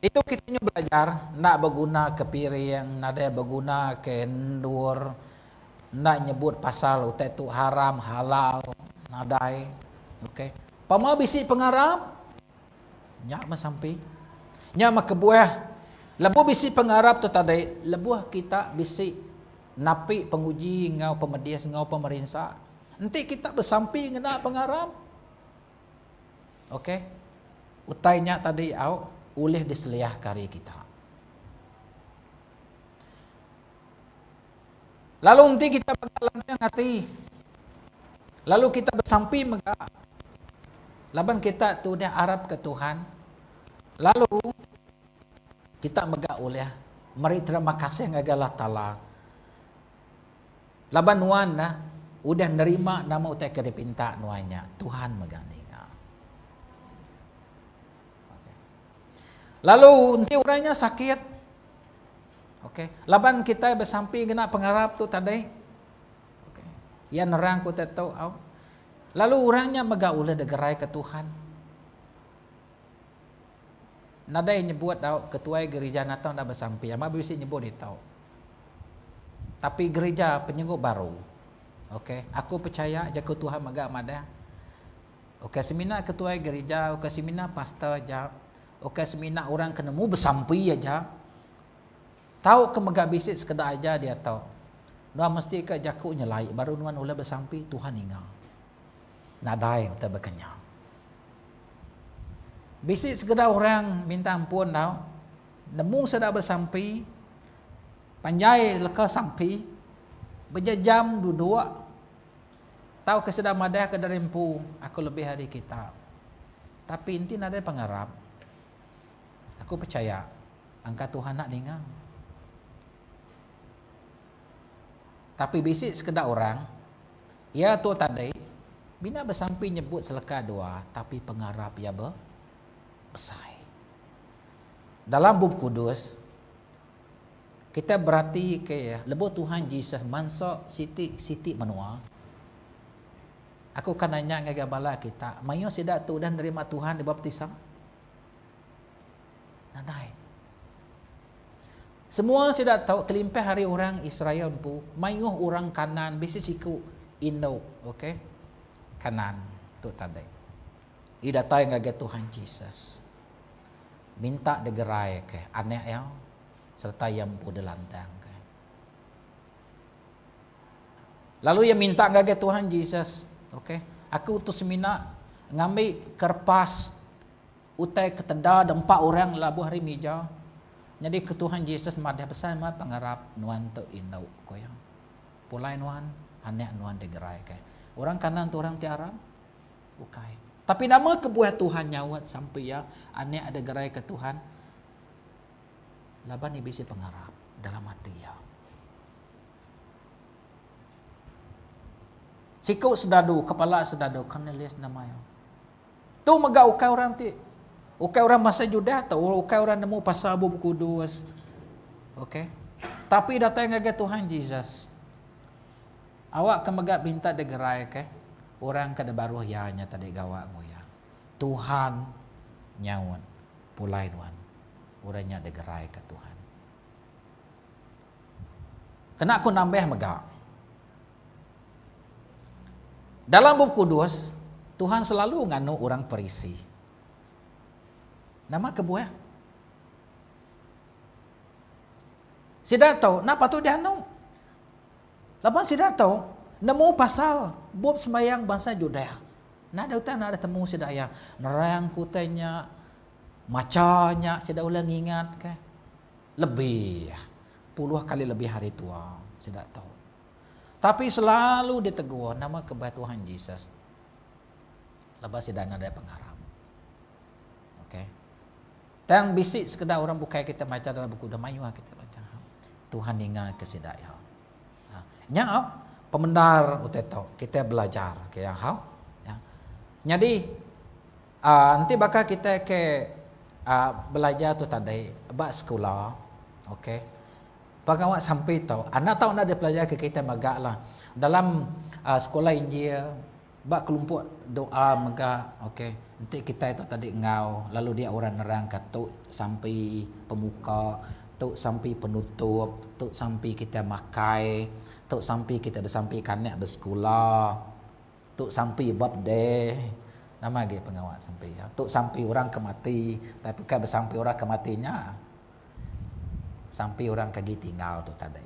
Itu kita nyu belajar enda beguna ke piring, nadai beguna ke endur Enda nyebut pasal utai tu haram, halal, nadai. Okey. Pama bisi pengarap, nya meh sampi. Nya meh kebuah lebuh bisi pengarap tu tadi, lebuh kita bisi napi penguji enggau pemedis enggau pemerinsa, enti kita besampi ngena pengarap, okey, utai nya tadi au ulih diseliahka ari kita. Lalu enti kita mega lantang ati, lalu kita besampi mega, laban kita tu udah arapka Tuhan, lalu kita mega ulih meri terima kasih ngagai Allah Taala laban nuan dah udah nerima nama utai ke dipinta nuan nya, Tuhan mega ninga. Lalu enti orang nya sakit, Ok. Laban kitai besampi ngena pengarap tu tadi. Ok. Iya nerang ku utai tu au. Lalu orang nya mega ulih degerai ke Tuhan. Nadai nyebut au ketuai gerija natang enda besampi. Amat bisi nyebut ditu. Tapi gerija penyenguk baru. Ok. Aku pechaya jaku Tuhan mega madah. Ukai semina ketuai gerija, ukai semina pastor aja. Ukai semina orang ke nemu besampi aja. Tau ke mega bisi sekeda aja diatu. Nuan mesti ka jaku nyelai baru nuan ulih besampi Tuhan ninga. Nadai utai baka nya. Bisi sekeda orang minta ampun tau nemu sida besampi panjai leka sampi bejejam duduk tau ke sida madah ke diri empu aku lebih ari kita. Tapi enti nadai pengarap aku pechaya Angka Tuhan enda ninga. Tapi bisi sekeda orang, iya tu tadi mina besampi nyebut seleka dua tapi pengarap iya be besai. Dalam Bup Kudus, kita beratika iya lebuh Tuhan Jesus mansa siti-siti menua, aku ka nanya ngagai bala kita, mayuh sida tu udah nerima Tuhan dibaptisa? Nadai. Semua sida tau kelimpah ari orang Israel empu, mayuh orang Kanaan bisi siku indu, okey. Kanaan tu tadi. Iya datai ngagai Tuhan Jesus. Minta digerai ke anak iya sereta iya empu dilantang ke. Lalu iya minta ngagai Tuhan Jesus, okey, aku tu semina ngambi kerpas Utai ke teda dempa orang labuh ari mija. Nyadi ke Tuhan Jesus madah besai meh pengarap nuan tu indu, ku iya. Pulai nuan, anak nuan digerai kai. Orang kanan tu orang ti arap? Ukai. Tapi nama kebuah Tuhan nyaut sampi iya, anak digerai ke Tuhan? Laban iya bisi pengarap dalam ati iya. Siku sedadu, kepala sedadu Cornelius nama iya. Tu mega ukai orang ti ukai orang bansa Judah tu, ukai orang nemu pasal Bup Kudus. Okey. Tapi datai ngagai Tuhan Jesus. Awak ke mega minta digerai ke orang ke dibaruh iya nya tadi gawa enggau iya. Tuhan nyaut pulai nuan. Orang nya digerai ke Tuhan. Kena aku nambah mega. Dalam Bup Kudus, Tuhan selalu nganu orang Parisi. Nama kebuah? Sida tu enda patut dianu. Laban sida tu nemu pasal bup sembahyang bansa Judah. Nadai utai enda ditemu sida iya. Nerang ke utai nya, macha nya sida ulih ngingat ke. Lebih puluh kali lebih ari tua sida tu. Tapi selalu ditegur nama kebah Tuhan Jesus. Laban sida nadai pengarap. Okey. Tang bisi sekeda orang bukai kita macha dalam buku dah mayuh kita baca. Tuhan ninga ke sida iya. Ha. Nya au pemendar utai tu kita belajar ke ya hau. Ya. Nyadi uh, enti baka kita ke uh, belajar tu tadi ba sekula, okey. Pengawa sampi tu anak tau enda dipelajar ke kita mega lah dalam uh, sekolah Injil ba kelompok doa mega okey enti kitai tu tadi enggau lalu dia orang nerang ka tu sampi pemuka tu sampi penutup tu sampi kitai makai tu sampi kitai besampi ke anak besekula tu sampi birthday nama agi pengawa sampi tu sampi orang ke mati tapi bukai besampi orang ke mati nya. Sampi orang ke agi tinggal tu tadi.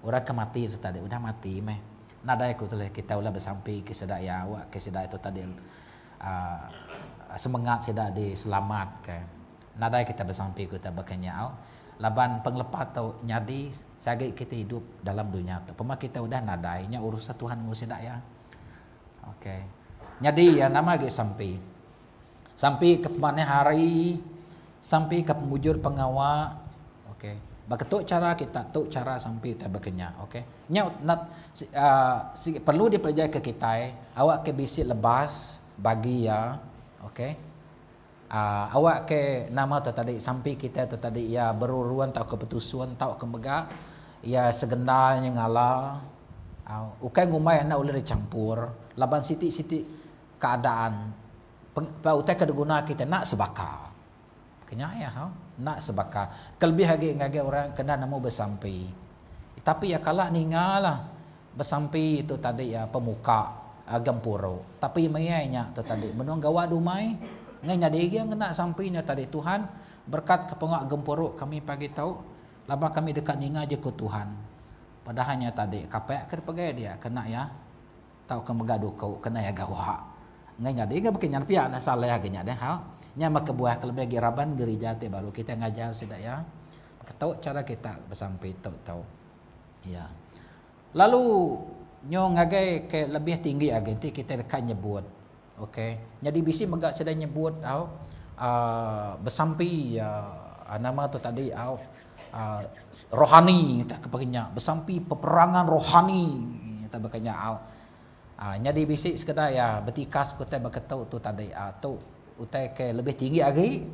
Orang ke mati tu tadi udah mati meh. Nadai ku tulih kitai ulah besampi ke sida iya awak ke sida itu tadi uhh semengat sida diselamat ke. Nadai kitai besampi ku utai baka nya au. Laban pengelepas tu nyadi seagi kitai idup dalam dunya tu. Pema kitai udah nadai nya urusan Tuhan enggau sida iya. Okay. Nyadi iya nama agi sampi. Sampi ke pemanah hari, sampi ke pemujur pengawa. Okey. Baka tu cara kita tu cara sampi utai baka nya. Okey. Nya nat uhh sigi perlu dipelajar ke kitai awak ke bisi lebas bagi iya. Okey. Uhh awak ke nama tu tadi sampi kitai tu tadi iya berurun tauka betusun tauka mega iya segenda nyengala. Au ukai ngumbai enda ulih dichampur laban siti-siti keadaan ba utai ke diguna kitai enda sebaka. Ke nya iya ho, enda sebaka. Kelebih agi ngagai orang ke enda nemu besampi. Tapi iya kala ninga lah besampi tu tadi iya pemuka gempuru. Tapi maya nya tu tadi benung gawa dumai ngai nyadi agi ngena sampi nya tadi Tuhan berkat ke pengawa gempuru kami pagi tu laban kami deka ninga jaku Tuhan. Padahal nya tadi kapak ke dipegai dia kena iya. Tauka mega duku kena iya gawa. Enggai nyadi ga baka nya pia enda salah ga nya deh ha. Nya meh kebuah kelebih agi raban gerija ti baru kitai ngajar sida iya. Ketu chara kita besampi tu tu. Iya. Lalu nyu ngagai ke lebih tinggi agi enti kitai deka nyebut okay. Nyadi bisi mega sida nyebut au aaa besampi aaa nama tu tadi au aaa rohani tak ke baka nya besampi peperangan rohani tak baka nya au aaa nyadi bisi sekeda iya betikas ke utai baka tu tu tadi aaa tu utai ke lebih tinggi agi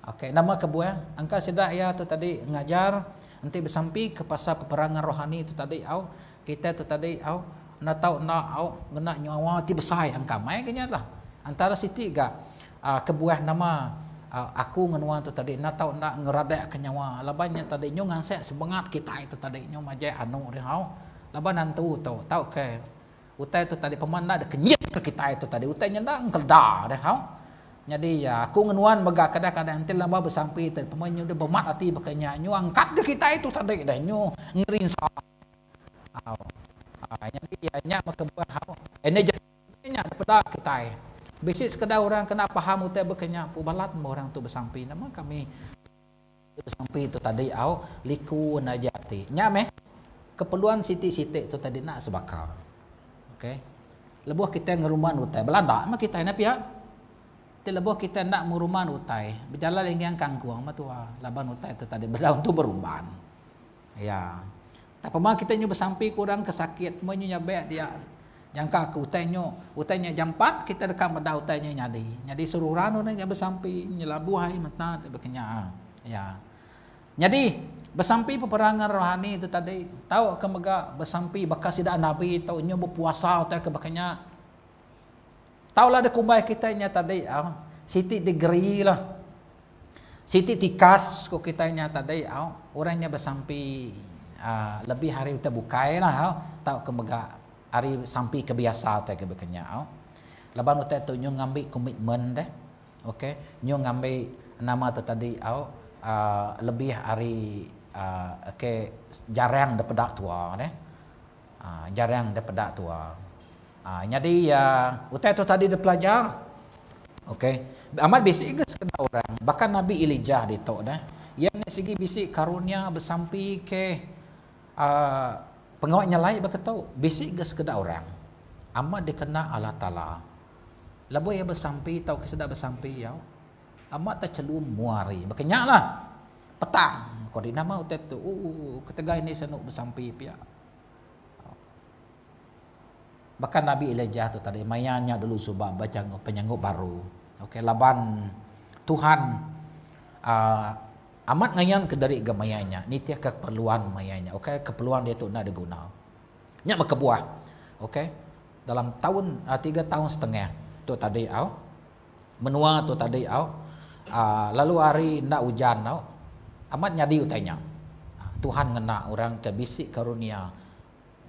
ok nama kebuah engka sida iya tu tadi ngajar enti besampi ke pasal peperangan rohani tu tadi au kitai tu tadi au enda tau enda au ngena nyawa ti besai engka mai ke nya lah antara siti ga aaa kebuah nama aku ngan nuan tu tadi enda tau enda ngeradak ke nyawa laban nya tadi nyu ngansek semengat kitai tu tadi nyu majak anu dihau laban antu tu tauka utai tu tadi pemah enda deh kenyit ke kitai tu tadi utai nya enda engkeleda dihau nyadi aku ngan nuan mega kadang kadang enti lamba besampi tu pemah nyu deh bemat ati baka nya nyu angkat ke kitai tu tadi deh nyu ngerinsa au nyadi nya meh kebuah au energy. Nya dipeda kitai. Bisi sekeda orang kena faham utai baka nya empu balat meh orang tu besampi. Nama kami besampi tu tadi au likun aja ati. Nya meh keperluan siti-siti tu tadi enda sebaka. Okey. Lebuh kitai ngerumban utai belanda meh kitai enda pia. Ti lebuh kitai enda ngerumban utai bejalai linggang kangkung meh tua laban utai tu tadi bedau entu berumban. Iya. Tang pema kitai nyu besampi ke orang ke sakit meh nyu nyabek dia. Nyangka ke utai nyu, utai nya jampat kitai deka meda utai nya nyadi. Nyadi seruran orang nya besampi nyelabuh ai meta ti baka nya. Iya. Nyadi besampi peperangan rohani tu tadi tau ke mega besampi baka sida nabi tu nyu bepuasa utai ke baka nya. Tau lah dikumbai kitai nya tadi au siti degree lah. Siti tikas ku kitai nya tadi au orang nya besampi. Uh, lebih ari utai bukai lah au tauka mega ari sampi ke biasa utai ke baka nya au. Laban utai tu nyu ngambi komitmen deh. Okey, nyu ngambi nama tu tadi au uh, lebih ari uh, ke jarang dipeda tua deh. Uh, jarang dipeda tua. Uh, nyadi uh, utai tu tadi dipelajar. Okey. Amat bisi ke sekeda orang bahkan Nabi Elijah ditu dah. Iya ni sigi bisi karunia besampi ke uh, pengawa nyelai baka tu. Bisi ke sekeda orang. Amat dikena Allah Taala. Lebuh iya besampi tau ke sida besampi ya. Amat tak celum muari. Baka nya lah. Petang. Kau di nama utai tu. Uh, ketegal ini senu besampi pia. Baka Nabi Elijah tu tadi maya nya dulu suba baca penyanggup baru. Okey laban Tuhan uh, amat ngayan ke dari ga maya nya nitih ke keperluan maya nya. Okey keperluan dia tu nak diguna. Nya berkebuah. Okey dalam tahun uh, 3 tahun setengah tu tadi au menua tu tadi au uh, lalu hari ndak hujan au amat nyadi utainya. Tuhan ngena orang ke bisi karunia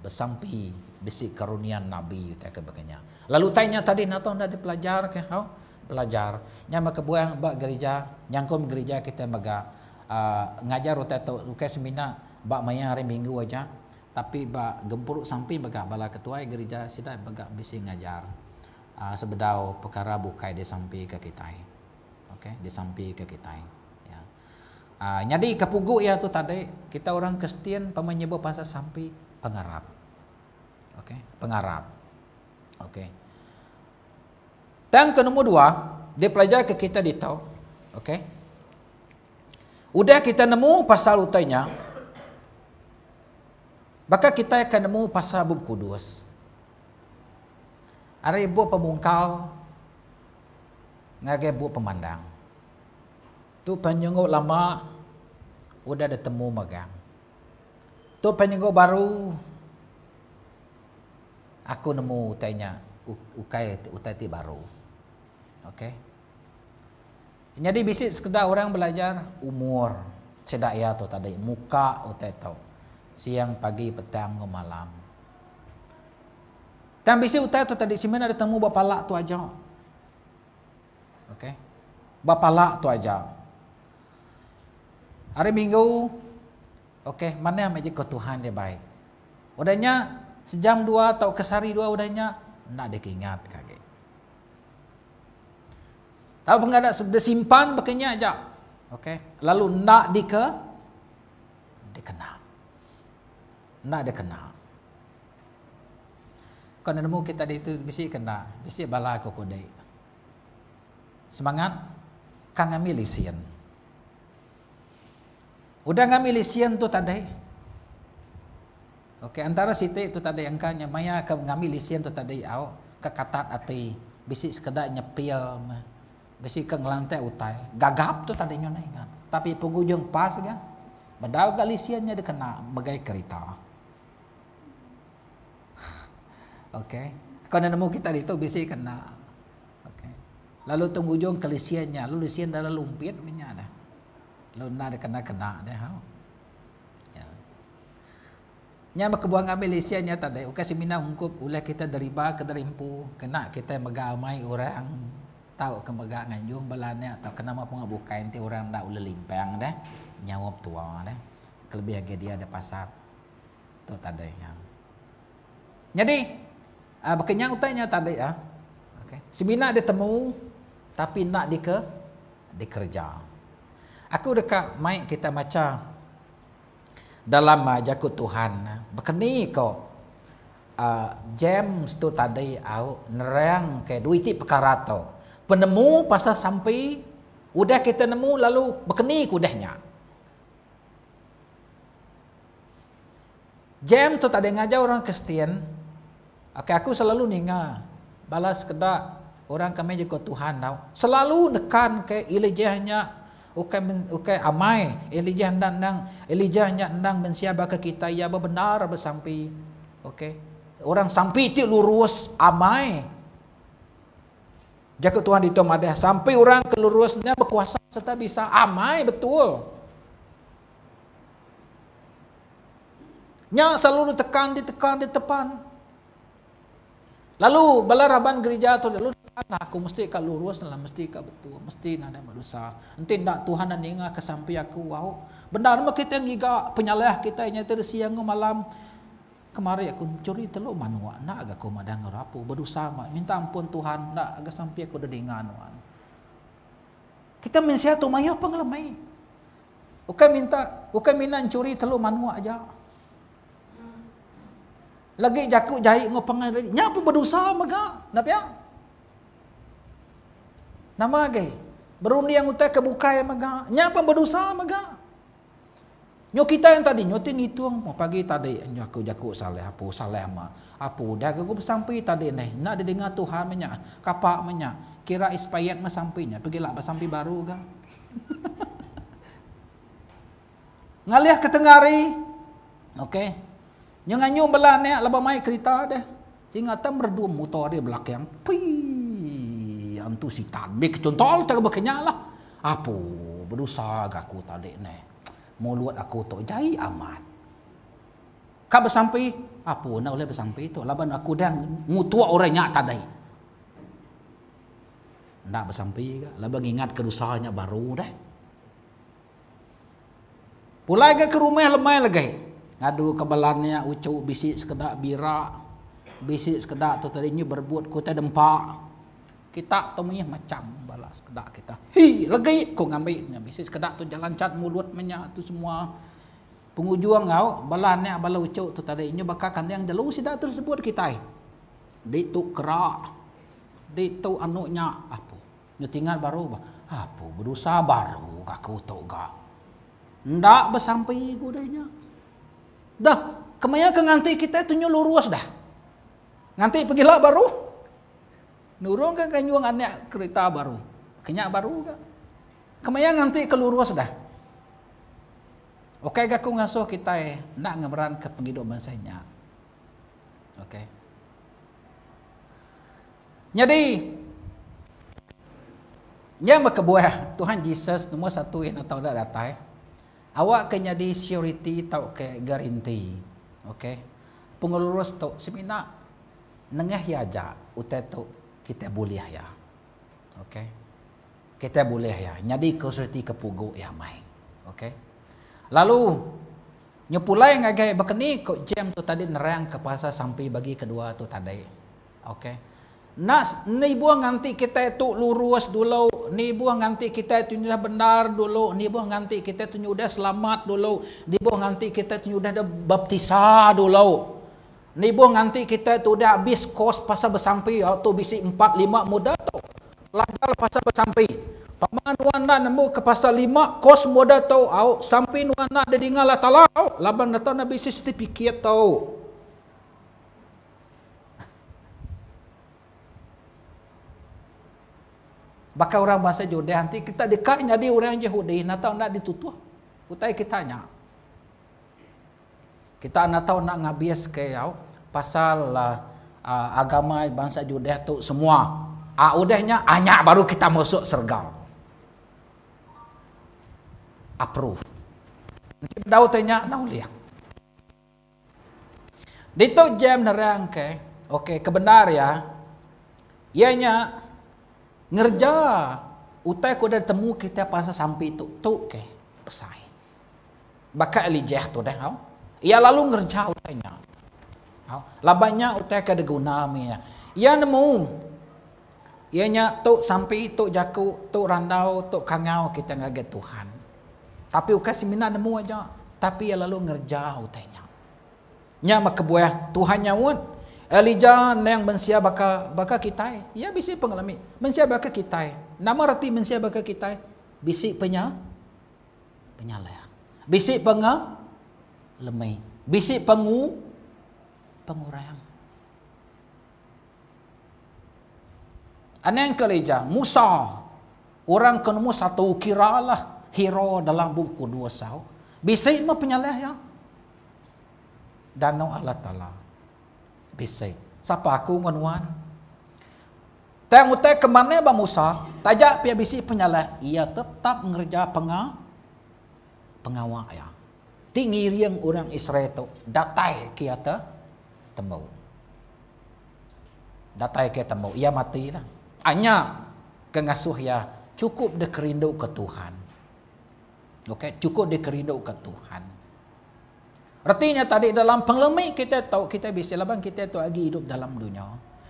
besampi bisi karunia nabi utai ke bakanya. Lalu tanya tadi nak tahu ndak dipelajar ke au pelajar. Nya maka kebuah ba gereja nyangkum gereja kita mega uh, ngajar utai tu ukai semina ba maya hari minggu aja tapi ba gempuru sampi mega bala ketua gereja sida mega bisi ngajar uh, sebedau perkara bukai disampi ke kita. Okey, disampi ke kita. Ya. Uh, jadi kepugu ya tu tadi kita orang Kristian pemenyebut pasal sampi pengarap. Okey, pengarap. Okey. Tang ke nombor 2, dia pelajar ke kita di tahu. Okey. Udah kita nemu pasal utainya, maka kita akan nemu pasal bup kudus. Ari bup pemungkal ngagai bup pemandang. Tu penyenguk lama udah ditemu megang. Tu penyenguk baru aku nemu utainya ukai utai ti baru. Okey. Jadi bisi sekedar orang belajar umur sedak ya tu tadi muka utai tu. Siang pagi petang malam. Tang bisi utai tu tadi simen ada temu bapalak tu aja. Okey. Bapalak tu aja. Hari Minggu okey, mana yang ke Tuhan dia baik. Udahnya sejam dua atau kesari dua udahnya nak dia ingat kage. Tahu pengadak dia simpan bekenya aja. Okey. Lalu nak dike dikena. Nak dikena. Kau nemu kita di itu bisi kena, bisi bala ko kode. Semangat kang ngambil lisian. Udah ngambil lisian tu tadi. Okey, antara siti tu tadi angkanya maya ke ngambil lisian tu tadi au ke katat ati bisi sekedar nyepil bisi ke ngelantai utai. Gagap tu tadi nyo ingat. Tapi penghujung pas ga. Bedau ga lisiannya dikena megai kereta. Okey. Kau nemu kita itu bisi kena. Okey. Lalu tunggu ujung ke lisiannya, lalu lisian dalam lumpit minyak dah. Lalu nak kena-kena dah. Ha. Ya. Nya kebuang ngambil lisiannya tadi, ukai semina ungkup ulah kita deriba ke derimpu, kena kita mega amai orang tahu ke mega nganjung belane atau kena mau pengabukai nanti orang dak ulah limpang dah, nyawab tua dah. Kelebih lagi dia ada pasar. Tu tadi ya. Jadi uh, berkenyang utainya tadi ah. Okey. Semina dia temu tapi nak dike dikerja. Aku dekat mai kita baca dalam uh, jakut Tuhan. Berkeni ko uh, James tu tadi au nerang ke dua iti perkara tu. Penemu pasal sampai udah kita nemu lalu berkeni kudahnya. James tu tadi ngajar orang Kristian. Okey, aku selalu ninga balas kedak orang kami juga Tuhan tau. Selalu nekan ke Elijahnya ukai ukai amai Elijah ndang Elijahnya ndang mensia baka kita ia benar bersampi. Okey. Orang sampi ti lurus amai. Jaga Tuhan itu madah sampai orang kelurusnya berkuasa serta bisa amai betul. Nya selalu ditekan, ditekan, ditepan. Lalu bala raban gerija tu lalu nekan aku mesti ka lurus lah, mesti ka betul, mesti nadai bedosa. Enti enda Tuhan enda ninga ke sampi aku au. Bendar meh kitai ngiga penyalah kitai nya ti siang enggau malam. Kemari aku enchuri telu manuk enda ga aku madah enggau rapu bedosa meh minta ampun Tuhan enda ga sampi aku didinga nuan. Kita mensia tu mayuh pengelemi. Ukai minta ukai mina enchuri telu manuk aja. Lagi jaku jai enggau pangan diri nya pun bedosa mega enda pia. Nama agi berunding utai ke bukai mega nya pun bedosa mega. Nyu kitai yang tadi nyu ti ngitung pagi tadi nyu aku jaku salah apu salah ma apu udah ga ku besampi tadi neh enda didinga Tuhan meh nya kapa meh nya kira expired meh sampi nya pegila besampi baru ga. Ngalih ke tengah hari. Okey. Nyu nganyu bala anak lebuh mai kerita deh. Singa te meredum muto di belakang. Pii antu sitan. Bi ke chunto te baka nya lah. Apu bedosa ga aku tadi neh. Mulut aku tu jai amat. Ka besampi, apu enda ulih besampi tu laban aku udah ngutuk orang nya tadi. Enda besampi ga laban ngingat ke dosa nya baru deh. Pulai ga ke rumah lemai lagi. Ngadu ke bala nya uchu bisi sekeda bira, bisi sekeda tu tadi nyu berebut ke utai dempa. Kita tu mih macham bala sekeda kita. Hii legi ku ngambi nya bisi sekeda tu jalan chat mulut meh nya tu semua. Pengujung au bala anak bala uchu tu tadi nyu baka kanding jelu sida tu disebut kitai. Ditu kera, ditu anu nya apu. Nyu tingat baru bah, apu bedosa baru ga aku tu ga. Enda besampi ku deh nya. Dah, kemaya ke nganti kitai tu nyu lurus dah. Nganti pegila baru. Nurung ke nganyung anak kerita baru. Kenya baru ga. Kemaya nganti ke lurus dah. Ukai ga aku ngasuh kitai enda ngemeranka pengidup bansa nya. Okey. Nyadi, nya meh kebuah Tuhan Jesus nombor satu iya tau enda datai, awakka nyadi surety tauka guarantee. Okey. Pengelurus tu semina nengah iya aja utai tu kitai bulih iya. Okey. Kitai bulih iya nyadi ke surety ke pugu iya mai. Okey. Lalu nyepulai ngagai baka ni ku James tu tadi nerangka pasal sampi bagi kedua tu tadi. Ok. Enda nibuh nganti kitai tu lurus dulu, nibuh nganti kitai tu nyudah bendar dulu, nibuh nganti kitai tu nyudah selamat dulu, nibuh nganti kitai tu nyudah baptisa dulu. Nibuh nganti kitai tu udah abis kos pasal besampi, au tu bisi empat lima muda tu. Pelajar pasal besampi. Pama nuan enda nemu ke pasal lima kos muda tu, au sampi nuan enda didinga Allah Taala, au laban enda tau enda bisi setipikit tu. Baka orang bansa Judah enti kita deka nyadi orang Yahudi enda tau enda ditutuh utai kita nya. Kita enda tau enda ngabis ke au pasal uh, agama bansa Judah tu semua. Ah udah nya anya baru kita masuk serega. Approve. Enti bedau te nya enda ulih. Ditu James nerangka, okey kebendar iya, iya nya ngereja utai ke udah ditemu kitai pasal sampi tu, tu ke besai. Baka Elijah tu deh au. Iya lalu ngereja utai nya. Au, laban nya utai ke diguna mih iya. Iya nemu iya nya tu sampi, tu jaku, tu randau, tu kangau kitai ngagai Tuhan. Tapi ukai semina nemu aja, tapi iya lalu ngereja utai nya. Nya meh kebuah Tuhan nyaut, Elijah endang mensia baka baka kitai. Iya bisi pengelemi. Mensia baka kitai. Nama reti mensia baka kitai? Bisi penya penyalah. Bisi penge lemi. Bisi pengu pengurang. Anang ke Elijah, Musa, orang ke nombor satu kiralah hero dalam Bup Kudus au. Bisi meh penyalah iya. Danau Allah Taala. Bisi. Sapa aku enggau nuan? Tang utai ke manah ba Musa, taja pia bisi penyalah, iya tetap ngereja penga pengawa iya. Ti ngiring orang Israel tu datai ke iya te tembu. Datai ke tembu iya mati lah. Anya ke ngasuh iya chukup dikerinduka Tuhan. Okey, chukup dikerinduka Tuhan. Reti nya tadi dalam pengelemi kitai tu kitai bisi laban kitai tu agi idup dalam dunya.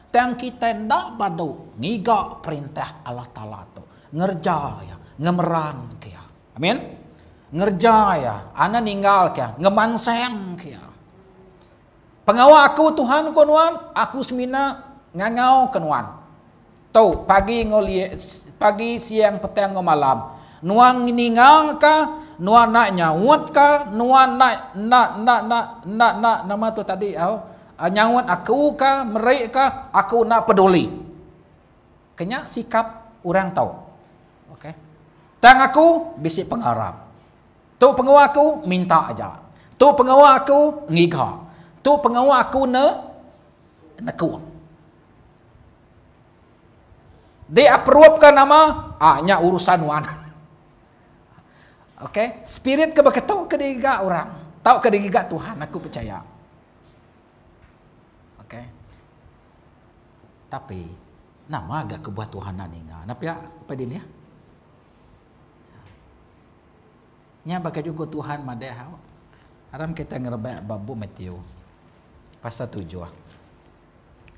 Tang kitai enda badu ngiga perintah Allah Taala tu, ngereja iya, ngemeranka iya. Amin. Ngereja iya, anang ninggalka iya, ngemansangka iya. Pengawa aku Tuhan ku nuan, aku semina ngangauka nuan. Tu pagi enggau pagi siang petang enggau malam. Nuan ningga ka, nuan enda nyaut ka, nuan enda enda enda enda enda enda nama tu tadi au nyaut aku ka meri ka aku enda peduli. Ke nya sikap orang tu. Okey. Tang aku bisi pengarap. Tu pengawa aku minta aja. Tu pengawa aku ngiga. Tu pengawa aku ne nekung. Di approve ka nama, ah nya urusan nuan. Okey, spirit ke beketu ke digiga orang, tauka digiga Tuhan aku percaya. Okey. Tapi nama ga kebuah Tuhan enda ninga? Enda pia apai dini? Nya baka juku Tuhan madah au. Aram kita ngerebak ba bup Matthew pasal tujuh.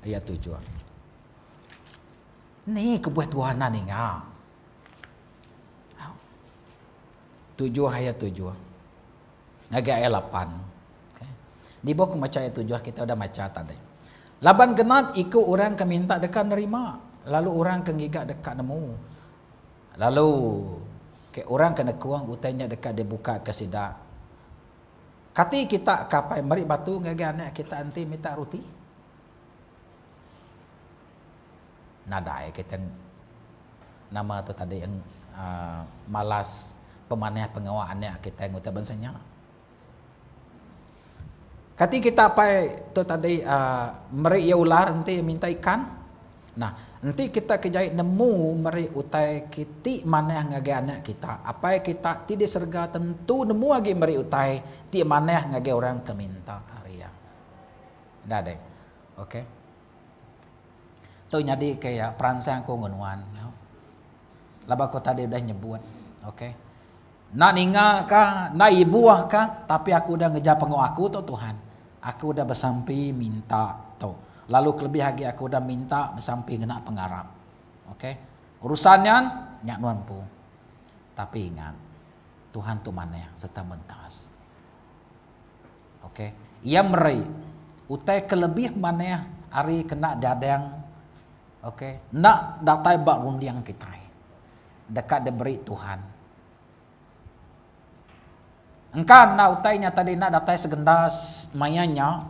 Ayat tujuh. Ni kebuah Tuhan enda ninga. Au. Tujuh ayat tujuh. Ngagai ayat lapan. Okay. Di bawah aku macha ayat tujuh kita udah macha tadi. Laban genap iku orang ke minta deka nerima, lalu orang ke ngiga deka nemu. Lalu ke orang ke nekung utai nya deka dibuka ke sida. Kati kita ke apai meri batu ngagai anak kita enti minta ruti? Nadai kita nama tu tadi uhh malas pemanah pengawa anak kita ngutai bansa nya. Kati kita apai tu tadi uhh meri iya ular enti iya minta ikan? Nah, enti kita ke jai nemu meri utai ke ti manah ngagai anak kita, apai kita ti di serega tentu nemu agi meri utai ti manah ngagai orang ke minta ari iya. Enda deh. Okey. Tu nyadi ke iya peransang ku enggau nuan. Laban ku tadi udah nyebut. Okey. Enda ninga ka, enda ibuh ka, tapi aku udah ngereja pengawa aku tu Tuhan. Aku udah besampi minta tu. Lalu kelebih agi aku udah minta besampi ngena pengarap. Okey. Urusan nya, nya nuan empu. Tapi ingat, Tuhan tu manah sereta mentas. Okey. Iya meri utai ke lebih manah ari kena diadang okey enda datai ba runding kitai deka diberi Tuhan. Engka enda utai nya tadi enda datai segenda maya nya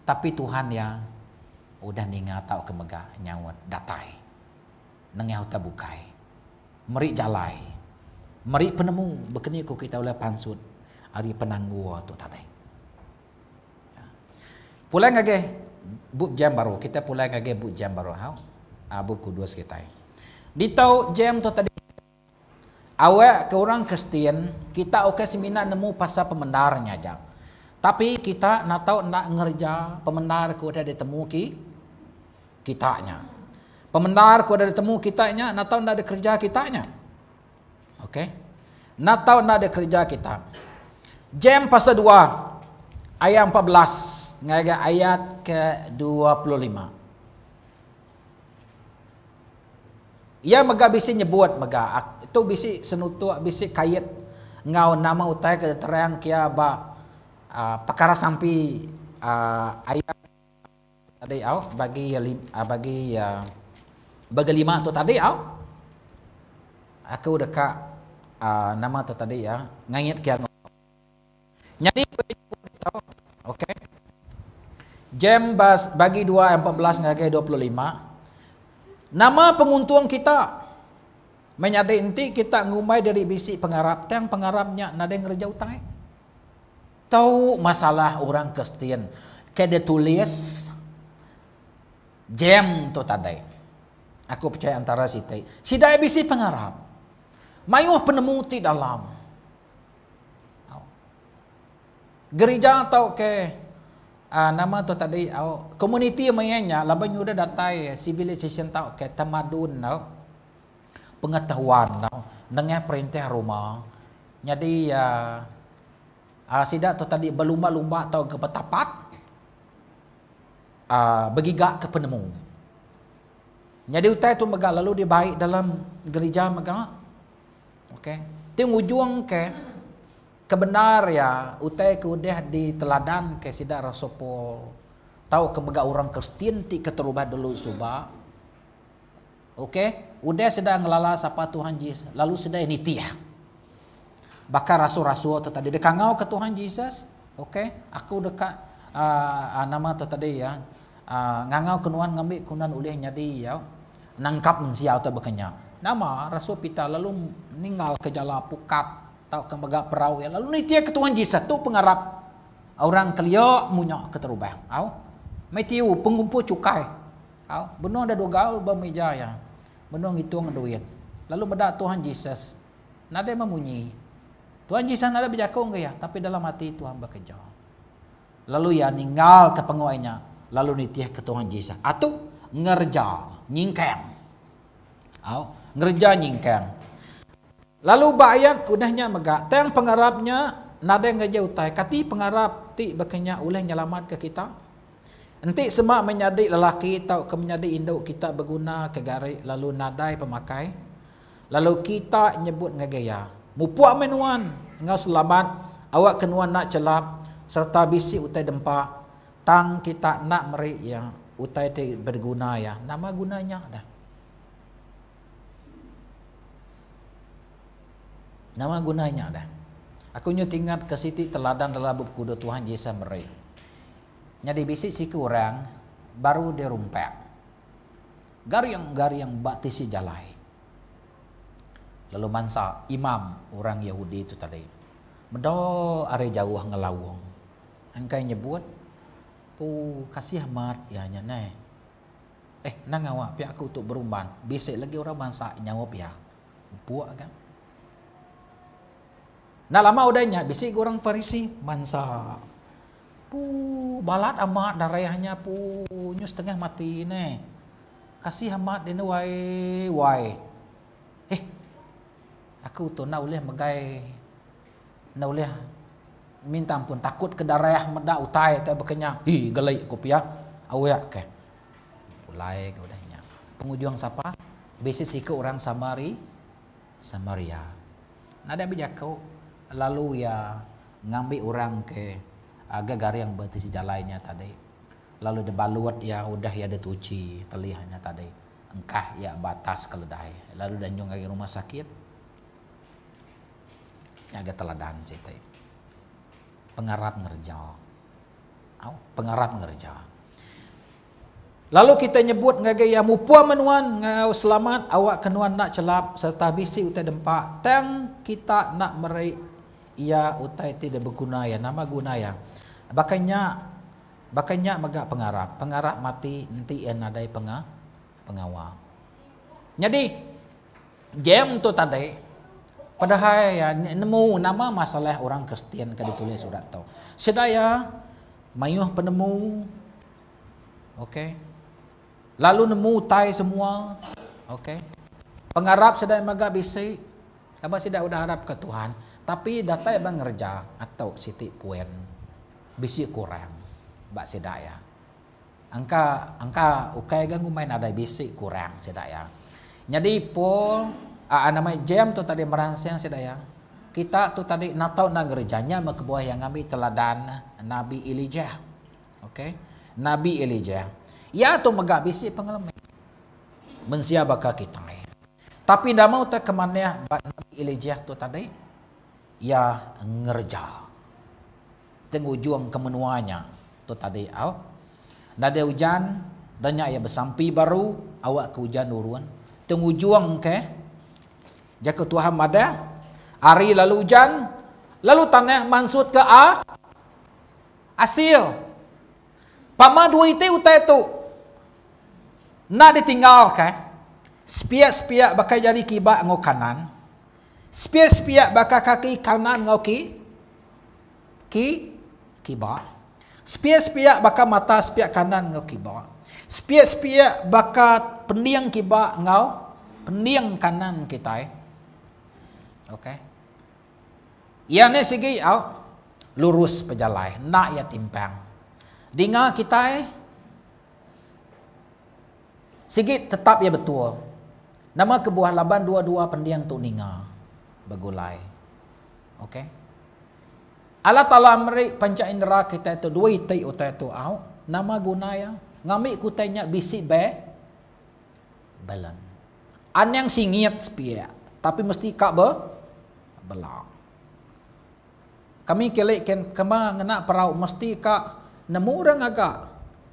tapi Tuhan iya udah ninga tauka mega nyaut datai nengah utai bukai. Meri jalai, meri penemu bekeni ku kita ulih pansut ari penanggul tu tadi. Pulai ngagai bup jam baru, kita pulai ngagai bup jam baru hau. Ah bup kudus kitai. Ditu jam tu tadi awak ke orang Kristian kita ukai semina nemu pasal pemendar nya aja. Tapi kita enda tau enda ngereja pemendar ke udah ditemu ki kita nya. Pemendar ke udah ditemu kita nya enda tau enda dikereja kita nya. Okey. Enda tau enda dikereja kita. Jam pasal dua ayat 14 ngagai ayat ke 25. Iya mega bisi nyebut mega tu bisi senutuk bisi kait enggau nama utai ke diterang kia ba uh, perkara sampi uh, ayat Tadi au bagi bagi bagi lima tu tadi au. Aku deka uh, nama tu tadi ya ngait ke Nyadi tu okey. Jam bas bagi 2 14 ngagai 25. Nama penguntung kita? Menyadi enti kita ngumbai diri bisi pengarap tang pengarap nya nadai ngereja utai. Tu masalah orang Kristian ke ditulis James tu tadi. Aku pechaya entara siti. Sida iya bisi pengarap. Mayuh penemu ti dalam. Gerija tau ke aaa nama tu tadi au komuniti maya nya laban nyudah datai civilization tau ke tamadun tau pengetahuan tau nengah perintah Roma nyadi aaa sida tu tadi belumba-lumba tau ke betapat aaa begiga ke penemu. Nyadi utai tu mega lalu dibai dalam gerija mega. Okey. Ti ngujung ke kebendar iya utai ke udah diteladan ke sida Rasul Paul tauka mega orang Kristian ti keterubah dulu suba. Okey, udah sida ngelala sapa Tuhan Jesus lalu sida nitih. Baka rasul-rasul tu tadi dikangau ke Tuhan Jesus, okey, aku deka aaa nama tu tadi ya aaa ngangau ke nuan ngambi ke nuan ulih nyadi ya nangkap mensia utai baka nya. Nama Rasul Peter lalu ninggal ke jala pukat tauka mega perau iya lalu nitih ke Tuhan Jesus. Tu pengarap orang kelia munya keterubah. Au. Matthew pengumpul chukai. Au, benung da dugau ba mija iya. Benung ngitung duit. Lalu meda Tuhan Jesus nadai memunyi. Tuhan Jesus nadai bejaku enggau iya tapi dalam ati Tuhan bekeja. Lalu iya ninggalka penguai nya lalu nitihka Tuhan Jesus. Atu ngereja nyingkang. Au, ngereja nyingkang. Lalu ba ayat udah nya mega, tang pengarap nya nadai ngereja utai. Kati pengarap ti baka nya ulih nyelamatka kita? Enti sema menyadi lelaki tauka menyadi indu kita begunaka gari lalu nadai pemakai, lalu kita nyebut ngagai iya, Mupuk meh nuan enggau selamat, awakka nuan enda chelap sereta bisi utai dempa, tang kita enda meri iya utai ti beguna iya, nama guna nya dah? Nama guna nya dah? Aku nyu tingat ke siti teladan dalam Bup Kudus Tuhan Jesus meri. Nyadi bisi siku orang baru dirumpak garing-garing ba tisi jalai. Lalu mansa imam orang Yahudi tu tadi meda ari jauh ngelaung. Engkai nyebut, Pu kasih amat iya nya neh. Eh endang ngawa pia aku tu berumban bisi lagi orang mansa nyaup iya. Empuk ga. Enda lama udah nya bisi ga orang Farisi mansa. Pu balat amat darah nya pu nyu setengah mati neh. Kasih amat dinu wai wai. Eh aku tu enda ulih megai enda ulih minta ampun takut ke darah meda utai tai baka nya. Hi geli ku pia awek ke. Pulai ga udah nya. Pengujung sapa bisi siku orang Samari Samaria. Nadai bejaku lalu iya ngambi orang ke ga garing ba tisi jalai nya tadi lalu dibalut iya udah iya dituchi telih nya tadi engkah iya ba atas keledai lalu dianjung ngagai rumah sakit. Nya ga teladan siti. Pengarap ngereja. Au, pengarap ngereja. Lalu kitai nyebut ngagai iya, Mupuk meh nuan enggau selamat, awakka nuan enda chelap sereta bisi utai dempa, tang kita enda meri iya utai ti dibeguna iya. Nama guna iya? Baka nya, baka nya mega pengarap. Pengarap mati enti iya nadai penga, pengawa. Nyadi, James tu tadi, padahal iya nemu nama masalah orang Kristian ke ditulis surat tu. Sida iya mayuh penemu, Ok. Lalu nemu utai semua. Ok. Pengarap sida mega bisi. Laban sida udah arap ke Tuhan. Tapi datai ba ngereja ato siti puen bisi kurang ba sida iya. Engka engka ukai ga ngumbai nadai bisi kurang sida iya. Nyadi Paul aa nama James tu tadi meransang sida iya. Kita tu tadi enda tau enda ngereja nya meh kebuah iya ngambi teladan Nabi Elijah. Okey. Nabi Elijah. Iya tu mega bisi pengelemi. Mensia baka kitai. Tapi nama utai ke manah ba Nabi Elijah tu tadi? Iya ngereja. Ti ngujung ke menua nya tu tadi au. Nadai ujan, dah nya iya besampi baru awak ke ujan nurun. Ti ngujung ke jaku Tuhan madah, hari lalu ujan, lalu tanah mansut ke a Asil. Pama dua iti utai tu enda ditinggalka, sepiak-sepiak baka jari kiba enggau kanan, sepiak-sepiak baka kaki kanan enggau ki ki. kiba. Sepiak-sepiak baka mata sepiak kanan enggau kiba. Sepiak-sepiak baka pending kiba enggau pending kanan kitai. Okey. Iya ni sigi au lurus pejalai enda iya timpang. Dinga kitai sigi tetap iya betul. Nama kebuah laban dua-dua pending tu ninga begulai. Okey. Allah Taala meri panca indera kitai tu dua iti utai tu au. Nama guna iya? Ngambi ku utai nya bisi be balance. Anang singit sepiak tapi mesti ka be bela. Kami keli ken kema ngena perau mesti ka nemu orang ngaga.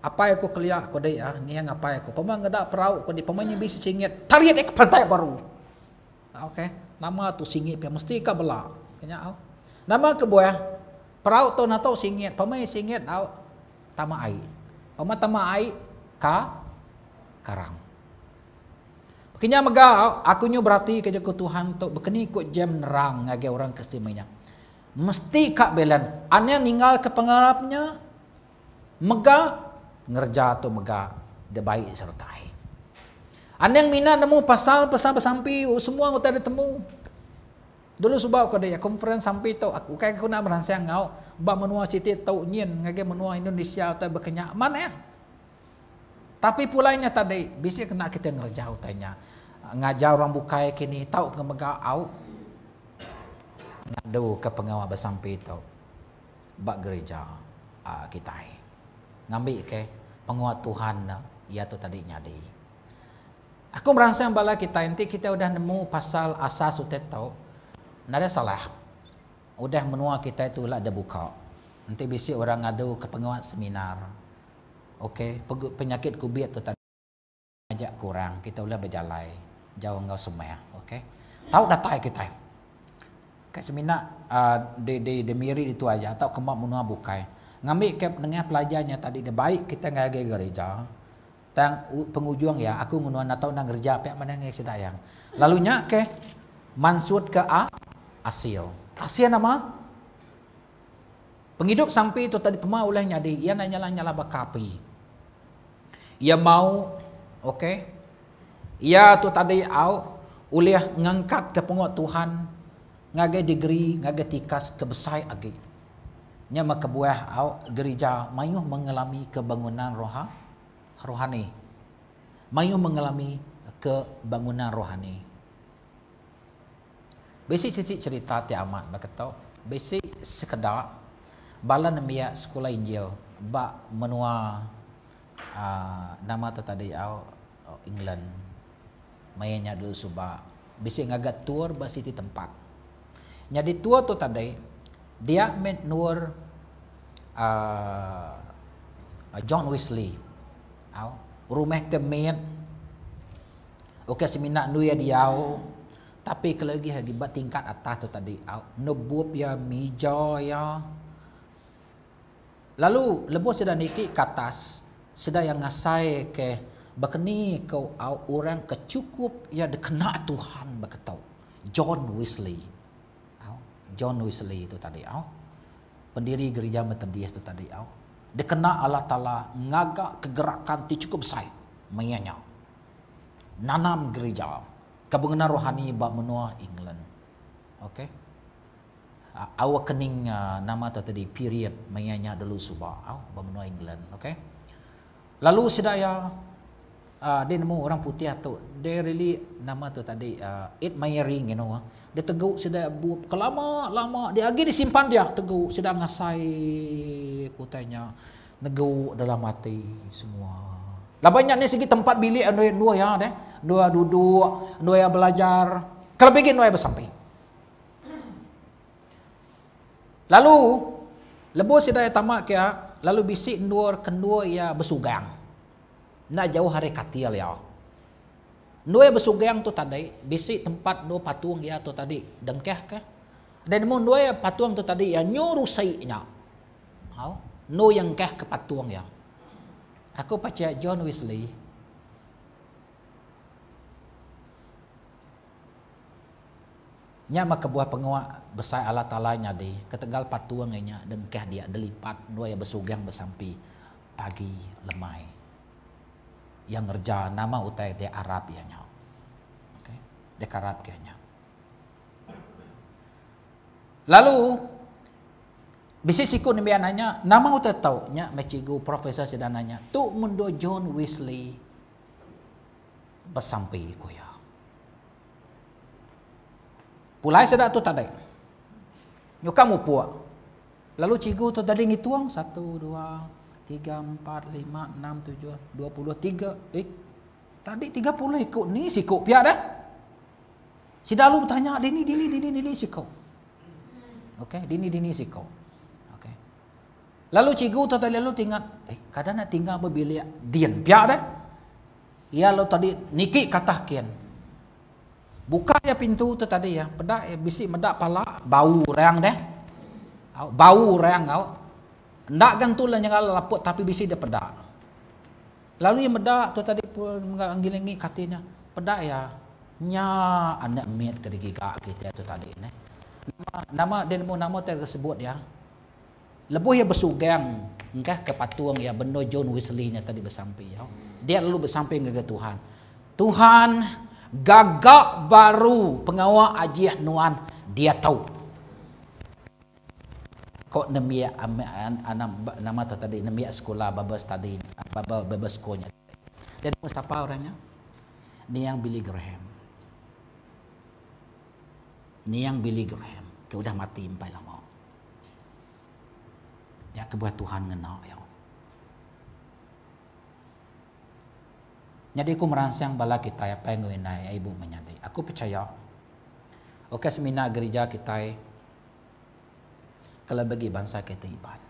Apai aku kelia ku dei ah niang apai aku pema ngeda perau ku dei pema nya bisi singit tarit ke pantai baru. Ok nama tu singit pia mesti ka bela ke nya au. Nama kebuah perau tu nato singit pema iya singit au tama ai. Pema tama ai ka karang. Kinya mega, aku nyu beratika jaku Tuhan tu bekeni ku James nerang ngagai orang Kristian maya nya. Mesti ka belen anang ninggalka pengarap nya mega ngereja tu mega dibai sertai. Anang mina nemu pasal pasal besampi semua utai ditemu. Dulu suba ku deh conference sampi tu aku ukai aku enda meransang enggau ba menua siti tu nyin ngagai menua Indonesia utai bekenya manah. Tapi pulai nya tadi, bisi kena kita ngereja utai nya. Ngajar orang bukai kini tau ke mega au ngadu ke pengawa besampi tu ba gereja kitai. Ngambi ke pengawa Tuhan ne iya tu tadi nyadi. Aku meransang bala kitai enti kitai udah nemu pasal asas utai tu, nadai salah. Udah menua kitai tu ila dibuka. Enti bisi orang ngadu ke pengawa seminar. Ok penyakit kubit tu tadi aja kurang kita ulih bejalai jauh enggau semah ok tau datai kitai kai semina uhh di di di miri ditu aja tau ke menua bukai ngambi ke nengah pelajar nya tadi dibai kita ngagai gereja tang pengujung iya aku ngenua enda tau enda ngereja pia meh nengah sida iya lalu nya ke mansut ke asil asil nama. Pengidup sampi tu tadi pema ulih nyadi iya enda nyalah-nyalah baka api. Iya mau ok. Iya tu tadi au ulih ngangkatka pengawa Tuhan ngagai degree ngagai tikas ke besai agi. Nya meh kebuah au gerija mayuh mengalami kebangunan roha rohani. Mayuh mengalami kebangunan rohani. Bisi siti cherita ti amat baka tu, bisi sekeda bala nembiak sekula Injil ba menua aaa nama tu tadi au England maya nya dulu suba bisi ngaga tour ba siti tempat. Nyadi tour tu tadi dia meh endur aaa John Wesley au rumah ke mit. Ukai semina endu iya diau tapi kelebih agi ba tingkat atas tu tadi au nebup iya mija iya. Lalu lebuh sida niki ke atas sida iya ngasai ke baka ni ko au orang ke chukup iya dikena Tuhan baka tu John Wesley. Au John Wesley tu tadi au pendiri gerija Methodist tu tadi au dikena Allah Taala ngaga kegerakan ti chukup besai maya nya. Nanam gerija ke bengena rohani ba menua England. Ok. Awakening nama tu tadi period maya nya dulu suba au ba menua England. Ok. Lalu sida iya uhh deh nemu orang putih tu they really nama tu tadi uhh admiring you know. Deh tegu sida bup ke lama lama dia agi disimpan dia tegu sida ngasai ku utai nya. Negu dalam ati semua. Laban nya ni sigi tempat bilik endur endur iya deh. Endur iya duduk, endur iya belajar, kelebih agi endur iya besampi. Lalu lebuh sida iya tama ke iya, lalu bisi endur ke endur iya besugang. Enda jauh ari katil iya. Endur iya besugang tu tadi bisi tempat endur patung iya tu tadi dengkah ke. Deh nemu endur iya patung tu tadi iya nyu rusi nya. Au, endu iya engkah ke patung iya. Aku pechaya John Wesley. Nya meh kebuah pengawa besai Allah Taala nyadi ketegal patung iya nya dengkah dia delipat endur iya besugang besampi pagi lemai. Iya ngereja nama utai dia arap iya nya. Okay. Dia karap ke iya nya. Lalu bisi siku nembiak nanya, nama utai tau? Nya meh cikgu profesor sida nanya, tu mendu John Wesley besampi ku iya. Pulai sida tu tadi. Nyuka mupuk. Lalu cikgu tu tadi ngitung satu, dua, tiga, empat, lima, enam, tujuh, 23. Eh, tadi 30 iku ni siku pia dah. Sida lalu betanya dini dini dini dini siku. Okey, dini dini siku. Okey. Lalu cikgu tu tadi lalu tingat, eh kadang nak tinggal berbilik din pia dah. Iya lalu tadi niki katah kin. Buka iya pintu tu tadi ya, peda iya bisi meda pala bau orang deh. Au bau orang au. Enda ga entu lah nyengala laput tapi bisi deh peda. Lalu iya meda tu tadi pun mega ngilingi kati nya. Peda iya nya anak mit ke digiga kitai tu tadi neh. Nama nama dia nemu nama tai disebut iya. Lebuh iya besugang engkah ke patung iya bendar John Wesley nya tadi besampi iya. Dia lalu besampi ngagai Tuhan. Tuhan, gaga baru pengawa ajih nuan diatu. Ko nembiak nama tu tadi nembiak sekula Bible study Bible Bible school nya tadi. Dia nemu sapa orang nya? Niang Billy Graham. Niang Billy Graham ke udah mati empai lama. Nya kebuah Tuhan ngena iya. Nyadi aku meransang bala kitai apai enggau indai, ibu menyadi. Aku pechaya ukai semina gerija kitai kelebih agi bansa kitai Iban.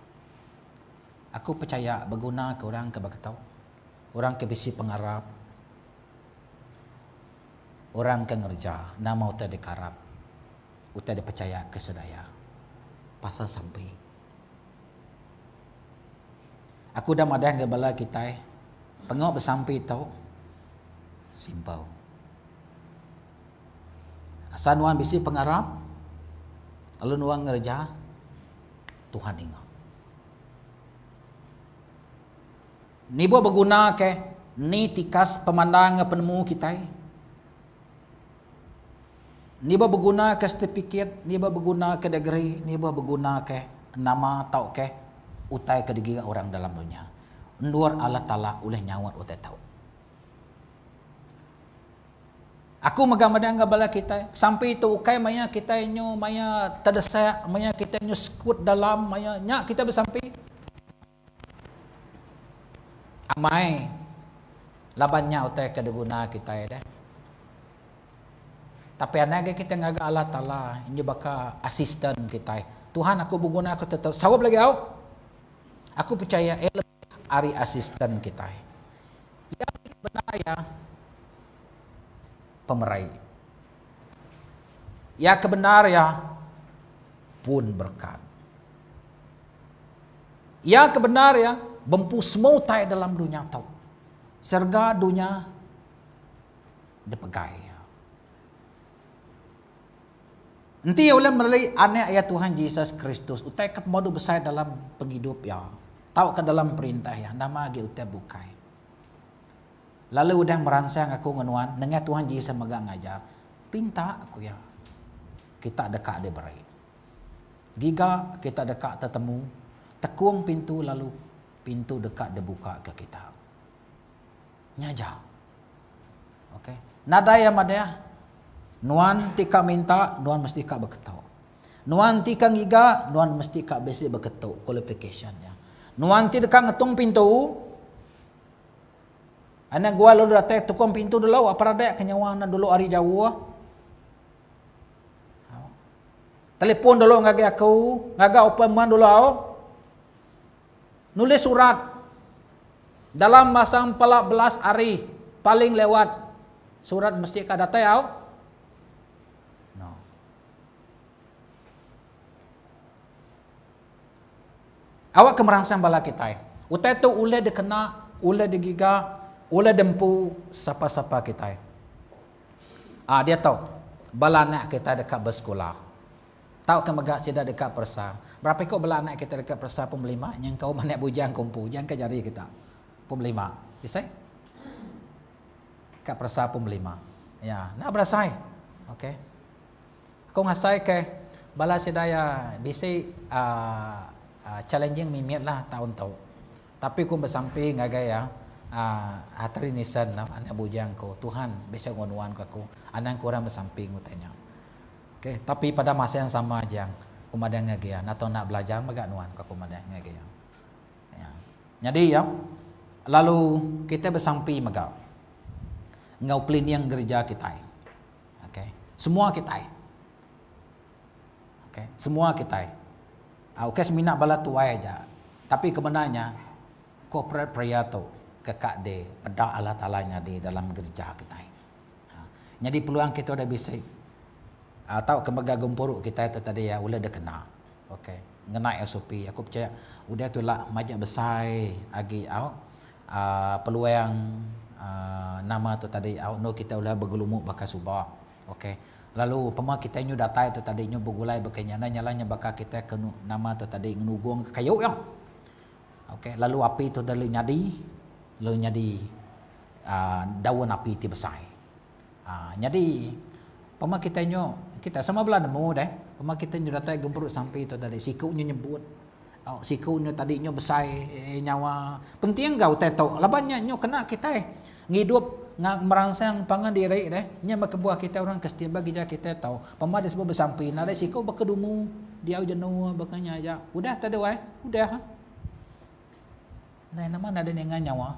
Aku pechaya beguna ke orang ke beketu, orang ke bisi pengarap, orang ke ngereja nama utai dikarap, utai dipechaya ke sedaya pasal sampi. Aku udah madah ngagai bala kitai, pengawa besampi tu simple. Asal nuan bisi pengarap, lalu nuan ngereja, Tuhan ninga. Nibuh beguna ke ni tikas pemandang enggau penemu kitai. Nibuh beguna ke setipikit, nibuh beguna ke degree, nibuh beguna ke nama tauka utai ke digiga orang dalam dunya. Endur Allah Taala ulih nyaut utai tu. Aku mega meda enggau bala kitai, sampi tu ukai maya kitai nyu maya tedesak, maya kitai nyu sekut dalam maya nya kitai besampi. Amai laban nya utai ke diguna kitai deh. Tapi anang agi kitai ngaga Allah Taala nyu baka assistant kitai. Tuhan aku beguna aku tetap saup lagi au. Aku pechaya iya lebih ari assistant kitai. Iya ti bendar iya pemerai. Iya ke bendar iya pun berekat. Iya ke bendar iya bempu semua utai dalam dunya tu. Serega dunya dipegai iya. Enti iya ulih meli Anak iya Tuhan Jesus Kristus, utai ke pemadu besai dalam pengidup iya, tauka dalam perintah iya, nama agi utai bukai. Lalu udah meransang aku enggau nuan, nengah Tuhan Jesus mega ngajar, Pinta, ku iya, kita deka diberi. Giga, kita deka tetemu, tekung pintu lalu pintu deka dibuka ke kita. Nya aja. Okey. Nadai iya madah, nuan ti ka minta, nuan mesti ka beketu. Nuan ti ka ngiga, nuan mesti ka bisi beketu qualification nya. Nuan ti deka ngetung pintu, anak gua lalu datai tukung pintu dulu, apa radak ke nyawa ne dulu ari jauh. Telefon dulu ngagai aku, ngaga appointment dulu au. Nulis surat dalam masa 14 hari paling lewat surat mesti ka datai au. No. Awak ke meransang bala kitai. Utai tu ulih dikena, ulih digiga, ulih dempu sapa-sapa kitai. Ah diatu. Bala anak kita deka besekula. Tauka mega sida deka peresa. Berapa iku bala anak kita deka peresa pun belima nyengkaum anak bujang ke empu. Jangka jari kita. Pun belima. Bisi? Ka peresa pun belima. Ya, enda berasai. Okey. Aku ngasai ke bala sida iya bisi aaa challenging mimit lah taun tu. Tapi ku besampi ngagai iya aaa Hatri Nisen anak bujang ku, Tuhan bisi enggau nuan ku aku, anang kurang besampi ngutai nya. Okey, tapi pada masa yang sama jang ku madah ngagai iya, enda tau enda belajar mega nuan ku aku madah ngagai iya. Ya. Nyadi iya lalu kitai besampi mega enggau pelining gerija kitai. Okey, semua kitai. Okey, semua kitai. Uh, ukai semina bala tuai aja. Tapi kebenarnya corporate prayer tu ke ka di peda Allah Taala nyadi dalam gerija kitai. Ha, nyadi peluang kita udah bisi uh, tau ke mega gempuru kitai tu tadi ya ulih dikena. Okey, ngena SOP aku percaya udah tu la majak besai agi au uh, peluang uh, nama tu tadi au no kita ulih begelumu baka suba. Okey. Lalu pema kitai nyu datai tu tadi nyu begulai baka nya enda nyala nya baka kitai ke nama tu tadi ngenugung ke kayu iya. Okey lalu api tu lalu nyadi lalu nyadi aaa daun api ti besai. Aaa nyadi pema kitai nyu kitai sama bela nemu deh pema kitai nyu datai gempuru sampi tu tadi siku nyu nyebut au siku nyu tadi nyu besai nyawa penting ga utai tu laban nya nyu kena kitai ngidup Meransang pangan diri deh. Nya meh kebuah kitai orang Kristian ba gerija kitai tau pemah disebut besampi nadai siku baka dumu diau jenuh baka nya aja. Udah tadi wai, udah. Ndai nama nadai ninga nyawa.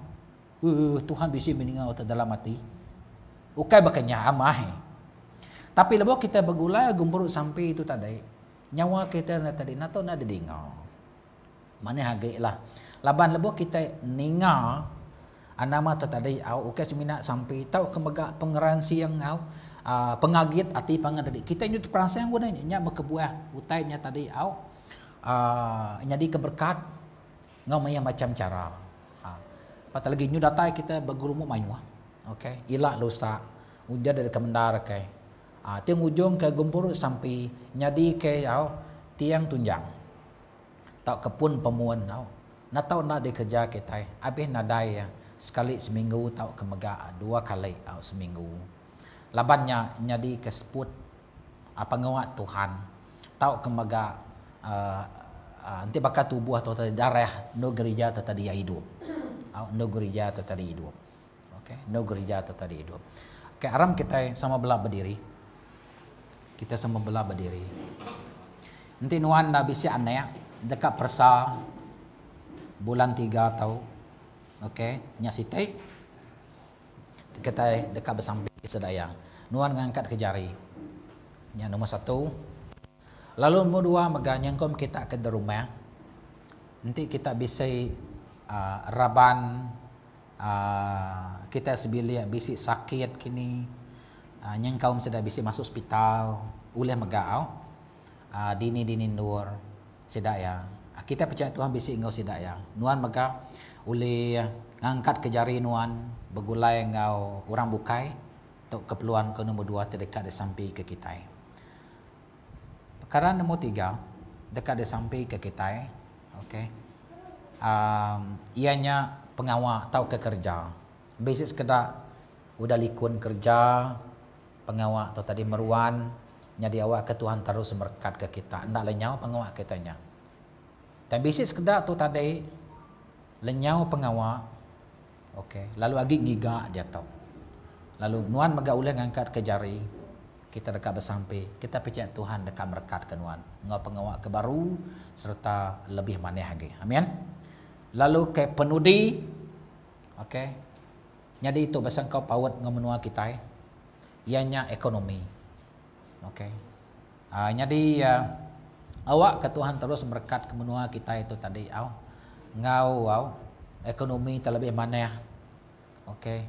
Ooh Tuhan bisi meh ninga utai dalam ati. Ukai baka nya amai. Tapi lebuh kitai begulai gempuru sampi tu tadi, nyawa kitai enda tadi enda tau enda didinga. Manah agi lah. Laban lebuh kitai ninga nama tu tadi au ukai semina sampi tauka mega pengeransing au aaa pengagit ati pangan tadi. Kitai nyau teperansang guna nya. Nya meh kebuah utai nya tadi au aaa nyadika berekat enggau mayuh macham chara. Aaa patah lagi nyu datai kitai begelumu mayuh okay ila lusa ujan deka mendar kai. Aaa ti ngujungka gempuru sampi nyadika au tiang tunjang. Tauka pun pemun tau. Enda tau enda dikereja kitai abih nadai iya sekali seminggu tauka mega dua kali au seminggu. Laban nya nyadika seput pengawa Tuhan tauka mega uhh enti baka tubuh tu tadi darah endur gerija tu tadi iya idup. Au endur gerija tu tadi idup. Okey endur gerija tu tadi idup. Okey aram kitai sama bela bediri. Kitai sama bela bediri. Enti nuan enda bisi anak deka peresa bulan tiga tu ok nya siti kitai deka besampi sedaya nuan ngangkat ke jari. Nya nombor satu. Lalu nombor dua mega nyengkum kita ke derumah enti kita bisi uhh raban uhh kita sebilik bisi sakit kini uhh nyengkaum sida bisi masuk sepital ulih mega au. Aaa dini dini endur sida iya. Kitai pechaya Tuhan bisi enggau sida iya. Nuan mega ulih ngangkatka jari nuan begulai enggau orang bukai tu keperluan ke nombor dua ti deka disampika kitai. Pekara nombor tiga deka disampika kitai okay aaa iya nya pengawa tauka kereja. Bisi sekeda udah likun kereja. Pengawa tu tadi meruan nyadi awakka Tuhan terus merekatka kita enda lenyau pengawa kita nya. Tang bisi sekeda tu tadi lenyau pengawa ok lalu agi ngiga diatu. Lalu nuan mega ulih ngangkatka jari kita deka besampi kita pechaya Tuhan deka merekatka nuan enggau pengawa ke baru sereta lebih manah agi. Amin. Lalu ke penudi ok. Nyadi tu basa engkau paut enggau menua kitai iya nya ekonomi. Ok. Aaa nyadi awak ke Tuhan terus merekat ke menua kitai tu tadi au enggau au ekonomi ti lebih manah. Ok.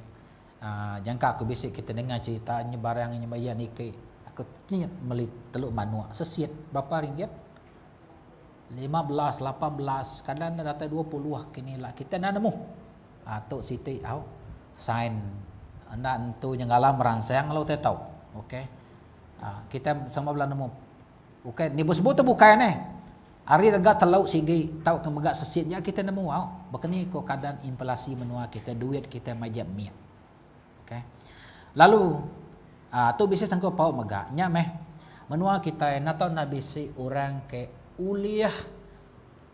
Aaa jangka aku bisi kita ninga cerita nya barang nya iya niki aku nyit meli telu manuk sesit berapa ringgit 15 18 kadang ne datai 20 kini ila kitai enda nemu. Tu siti au sign enda entu nyengala meransang lalu utai tau. Ok. Kita sama bela nemu. Ukai ni sebut tu bukai neh. Ari rega telu sigi tauka mega sesit nya kita nemu au. Baka ni ko keadaan inflasi menua kita duit kita majak mit. Okay. Lalu aaa tu bisi sangkup paut mega nya meh menua kitai enda tau enda bisi orang ke ulih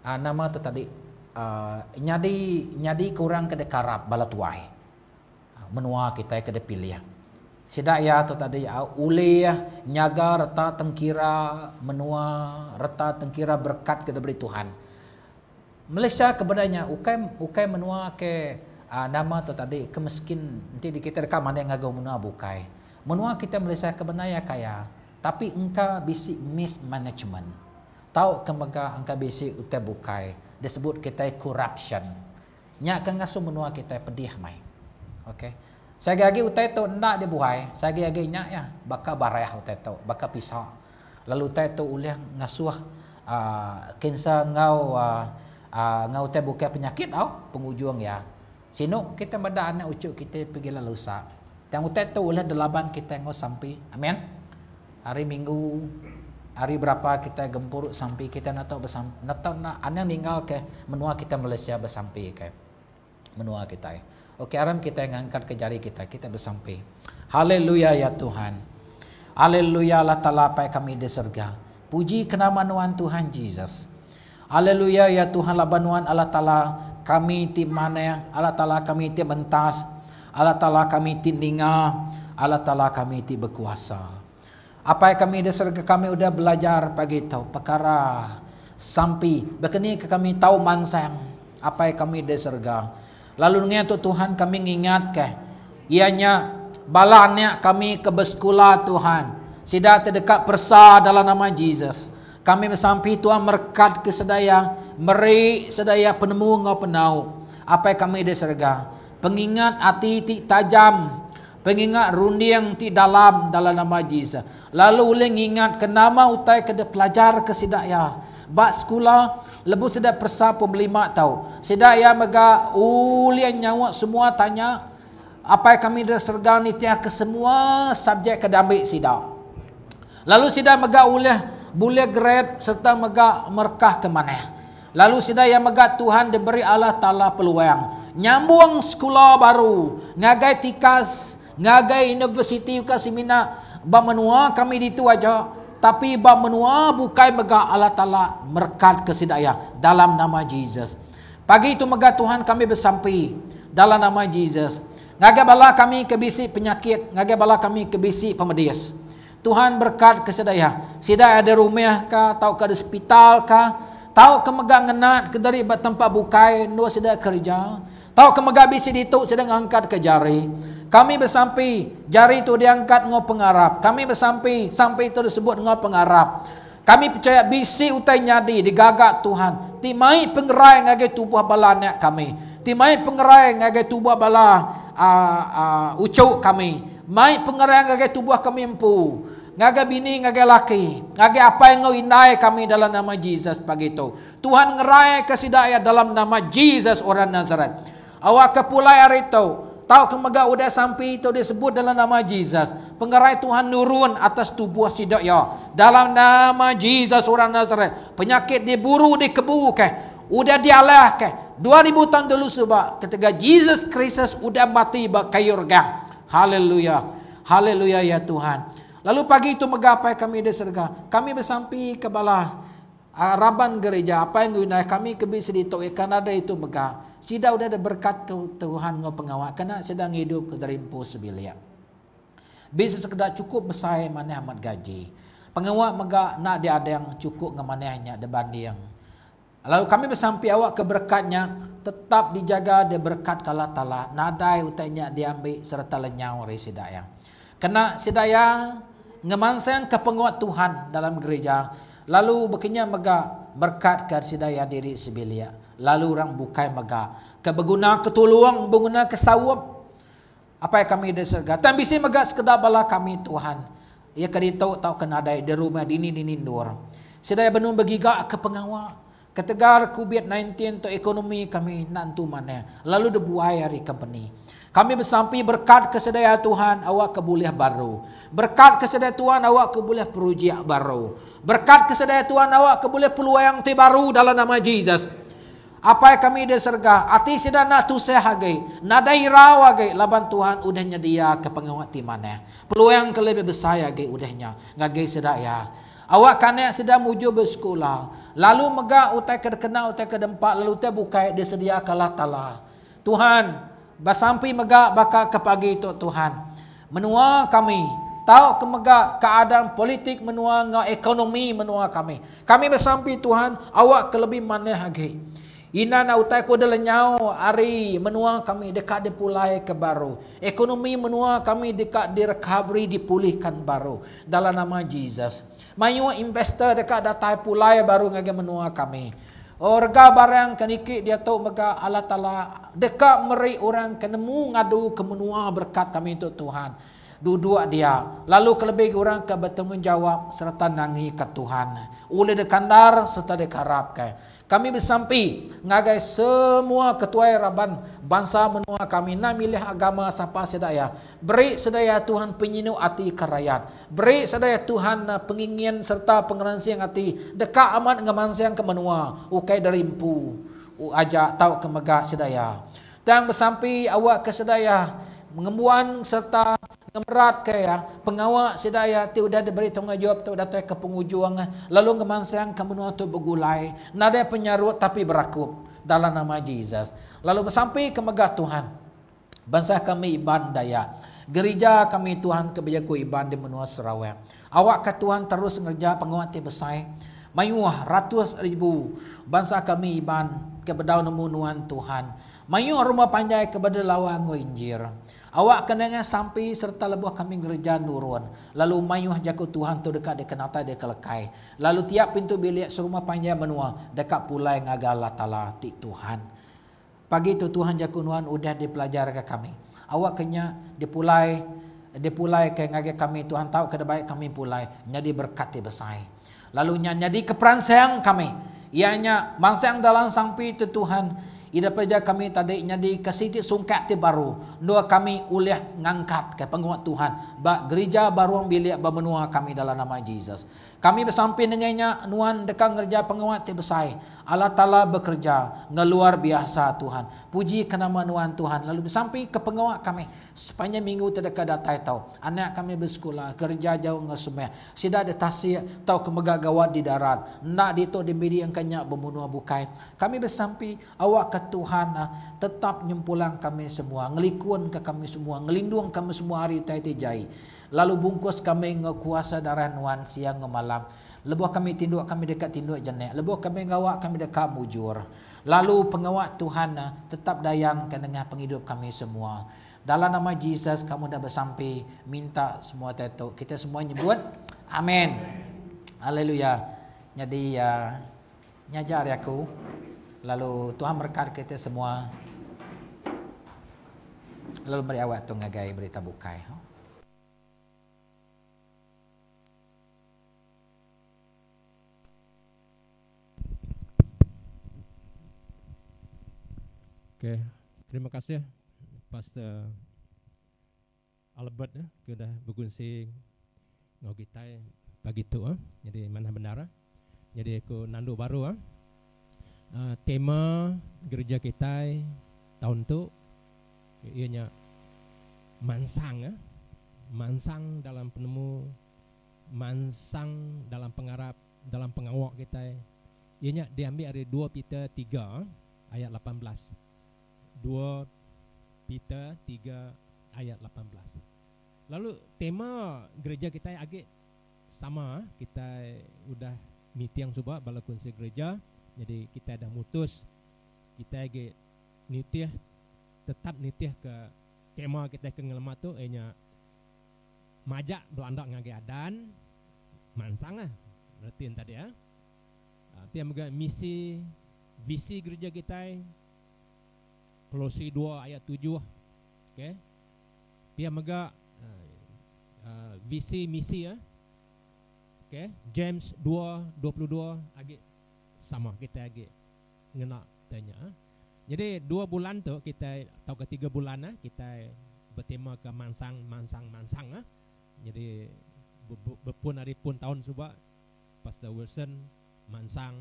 aaa nama tu tadi aaa nyadi nyadi ke orang ke dikarap bala tuai. Menua kitai ke dipilih. Sida iya tu tadi ulih nyaga reta tengkira menua, reta tengkira berekat ke diberi Tuhan. Malaysia ke benda nya ukai ukai menua ke nama tu tadi ke meskin enti kitai deka manding ngagai menua bukai. Menua kitai Malaysia ke benda iya kaya tapi engka bisi mismanagement tauka mega engka bisi utai bukai disebut kitai corruption. Nya ke ngasuh menua kitai pedih mai. Ok. Seagi agi utai tu enda dibuai, seagi agi nya iya baka barah utai tu, baka pisa. Lalu utai tu ulih ngasuh aaa kanser enggau aaa enggau utai bukai penyakit tau pengujung iya. Sinu kitai meda anak uchu kitai pegila lusa. Tang utai tu ulih delaban kitai enggau sampi. Amen. Hari minggu, hari berapa kitai gempuru sampi kitai enda tau besam enda tau enda anang ninggal ke menua kitai Malaysia besampi ke menua kitai. Ok aram kitai ngangkat ke jari kitai, kitai besampi. Haleluya ya Tuhan. Haleluya Allah Taala Apai kami di serega. Puji ke nama nuan Tuhan Jesus. Haleluya ya Tuhan laban nuan Allah Taala kami ti manah, Allah Taala kami ti mentas, Allah Taala kami ti ninga, Allah Taala kami ti bekuasa. Apai kami di serega kami udah belajar pagi tu pekara sampi bekeni ke kami tau mansang Apai kami di serega. Lalu nengah tu Tuhan kami ngingat ke iya nya bala anak kami ke besekula Tuhan. Sida ti deka peresa dalam nama Jesus. Kami besampi Tuhan merekat ke sedaya, meri sedaya penemu enggau penau. Apai kami di serega. Pengingat ati ti tajam, pengingat runding ti dalam dalam nama Jesus. Lalu ulih ngingat ke nama utai ke dipelajar ke sida iya. Ba sekula, lebuh sida peresa pom lima tau, sida iya mega ulih nyaut semua tanya Apai kami di serega nitihka semua subjek ke diambi sida. Lalu sida mega ulih bulih gred sereta mega merekah ke manah. Lalu sida iya mega Tuhan diberi Allah Taala peluang nyambung sekula baru ngagai tikas Ngagai universiti ukai semina ba menua kami ditu aja, tapi ba menua bukai mega Allah Taala merekatka sida iya dalam nama Jesus. Pagi tu mega Tuhan kami besampi dalam nama Jesus ngagai bala kami ke bisi penyakit, ngagai bala kami ke bisi pemedis. Tuhan berekatka sida iya. Sida iya di rumah ka tauka di sepital ka, tauka mega ngena ke diri ba tempat bukai endur sida kereja. Tauka mega bisi ditu sida ngangkatka jari. Kami besampi, jari tu diangkat enggau pengarap. Kami besampi, sampi tu disebut enggau pengarap. Kami pechaya bisi utai nyadi digaga Tuhan ti mai pengerai ngagai tubuh bala anak kami, ti mai pengerai ngagai tubuh bala aaa uchu kami, mai pengerai ngagai tubuh kami empu. Ngagai bini ngagai laki, ngagai apai enggau indai kami dalam nama Jesus pagi tu. Tuhan ngeraika sida iya dalam nama Jesus orang Nasaret. Awakka pulai ari tu, tauka mega udah sampi tu disebut dalam nama Jesus, pengerai Tuhan nurun atas tubuh sida iya dalam nama Jesus orang Nasaret. Penyakit diburu dikebuka, udah dialahka 2000 taun dulu suba ketegal Jesus Kristus udah mati ba kayu regang. Haleluya. Haleluya ya Tuhan. Lalu pagi tu mega Apai kami di serega, kami besampi ke bala raban gereja apai enggau indai kami ke bisi ditu iya ke nadai itu mega. Sida udah diberkat ke Tuhan enggau pengawa kena sida ngidup ke diri empu sebilik. Bisi sekeda chukup besai manah amat gaji. Pengawa mega enda diadang chukup ngemanah nya dibanding Lalu kami besampi awakka berekat nya tetap dijaga diberekat ka Allah Taala nadai utai nya diambi sereta lenyau ari sida iya. Kena sida iya ngemansangka penguat Tuhan dalam gereja lalu baka nya mega berekatka sida iya diri sebilik lalu orang bukai mega ke begunaka tulung begunaka saup Apai kami di serega. Tang bisi mega sekeda bala kami Tuhan, iya ke ditu tauka nadai di rumah dini-dini endur. Sida iya benung begiga ke pengawa. Ketegal kubit 19 tu ekonomi kami enda entu manah lalu dibuai ari kompeni. Kami besampi berkat ke sedaya Tuhan awak ke bulih baru. Berkat ke sedaya Tuhan awak ke bulih projek baru. Berkat ke sedaya Tuhan awak ke bulih peluang ti baru dalam nama Jesus. Apai kami di serega, ati sida enda tusah agi, nadai irau agi laban Tuhan udah nyediaka pengawa ti manah. Peluang ke lebih besai agi udah nya ngagai sida iya. Awak ke anak sida mujur besekula, lalu mega utai ke dikena utai ke dempa lalu utai bukai disediaka Allah Taala. Tuhan, besampi mega baka ke pagi tu Tuhan. Menua kami, tau ke mega keadaan politik menua enggau ekonomi menua kami. Kami besampi Tuhan, awak ke lebih manah agi. Ina enda utai ku udah lenyau ari menua kami deka dipulai ke baru. Ekonomi menua kami deka direcovery dipulihkan baru dalam nama Jesus. Mayuh investor deka datai pulai baru ngagai menua kami. O rega barang ke niki diatu mega Allah Taala deka meri orang ke nemu ngadu ke menua berekat kami tu Tuhan. Duduk dia, lalu kelebih agi orang ke betanggungjawab sereta nangika Tuhan. Ulih dikandar sereta dikarapka. Kami besampi ngagai semua ketuai raban bansa menua kami enda milih agama sapa sida iya. Beri sida iya Tuhan penyinu ati ke rayat. Beri sida iya Tuhan pengingin sereta pengeransing ati deka amat ngemansangka menua ukai diri empu aja tauka mega sida iya. Tang besampi awakka sida iya ngembuan sereta ngemeratka iya pengawa sida iya ti udah diberi tanggungjawab tu datai ke pengujung lalu ngemansangka menua tu begulai nadai penyarut tapi berakup dalam nama Jesus. Lalu besampi ke mega Tuhan bansa kami Iban Dayak gerija kami Tuhan ke bejaku Iban di menua Sarawak awakka Tuhan terus ngereja pengawa ti besai mayuh ratus ribu bansa kami Iban ke bedau nemu nuan Tuhan Mayuh rumah panjai ke beda lawa enggau injir. Awak ke nengah sampi sereta lebuh kami ngereja nurun, lalu mayuh jaku Tuhan tu deka dikenatai dikelekai, lalu tiap pintu bilik serumah panjai menua deka pulai ngagai Allah Taala ti Tuhan. Pagi tu Tuhan jaku nuan udah dipelajarka kami. Awak ke nya dipulai dipulaika ngagai kami Tuhan tauka dibai kami pulai nyadi berekat ti besai. Lalu nya nyadika peransang kami, iya nya mansang dalam sampi tu Tuhan, Ida pelajar kami tadi nyadika siti sungkak ti baru endur kami ulih ngangkatka penguat Tuhan ba gerija ba ruang bilik ba menua kami dalam nama Jesus. Kami besampi nengah nya nuan deka ngereja penguat ti besai. Allah Taala bekereja enggau luar biasa Tuhan. Puji ke nama nuan Tuhan lalu besampi ke pengawa kami sepanjang minggu ti deka datai tau. Anak kami besekula, kereja jauh enggau semeh. Sida di tasik tauka mega gawa di darat, enda ditu di midi engka nya ba menua bukai. Kami besampi awakka Tuhan tetap nyempulang kami semua, ngelikunka kami semua, ngelindung kami semua ari utai ti jai. Lalu bungkus kami enggau kuasa darah Nuan siang enggau malam. Lebuh kami tinduk kami deka tinduk jenik, lebuh kami gawa kami deka mujur. Lalu pengawa Tuhan tetap dayangka nengah pengidup kami semua. Dalam nama Jesus kamu dah besampi minta semua utai tu. Kita semua nyebut amin. Haleluya. Nyadi uh, nyaja ari aku lalu Tuhan berkat kita semua. Lalu meri awak tu ngagai berita bukai. Okay. Terima kasih Pastor Albert eh, ke udah bekunsi enggau kitai pagi tu eh. Jadi manah bendar eh. Jadi aku nandu baru eh. Uh, tema gereja kitai taun tu iya nya mansang eh. Mansang dalam penemu, mansang dalam pengarap, dalam pengawa kitai. Iya nya diambi ari dua Peter tiga ayat 18. 2 Peter 3 ayat 18. Lalu tema gereja kitai agi sama, kitai udah meeting suba bala kunsil gereja, jadi kitai dah mutus kitai agi nitih tetap nitih ke tema kitai ke ngelema tu iya nya majak belanda ngagai adan mansang ah reti ne tadi ah. Pia mega misi visi gereja kitai Kolosi dua ayat tujuh ok. Pia mega visi misi ok James 2:22 agi sama kitai agi ngena utai nya. Jadi dua bulan tu kitai tauka tiga bulan ah kitai betema ke mansang mansang mansang ah. Jadi bepun ari pun taun suba Pastor Wilson mansang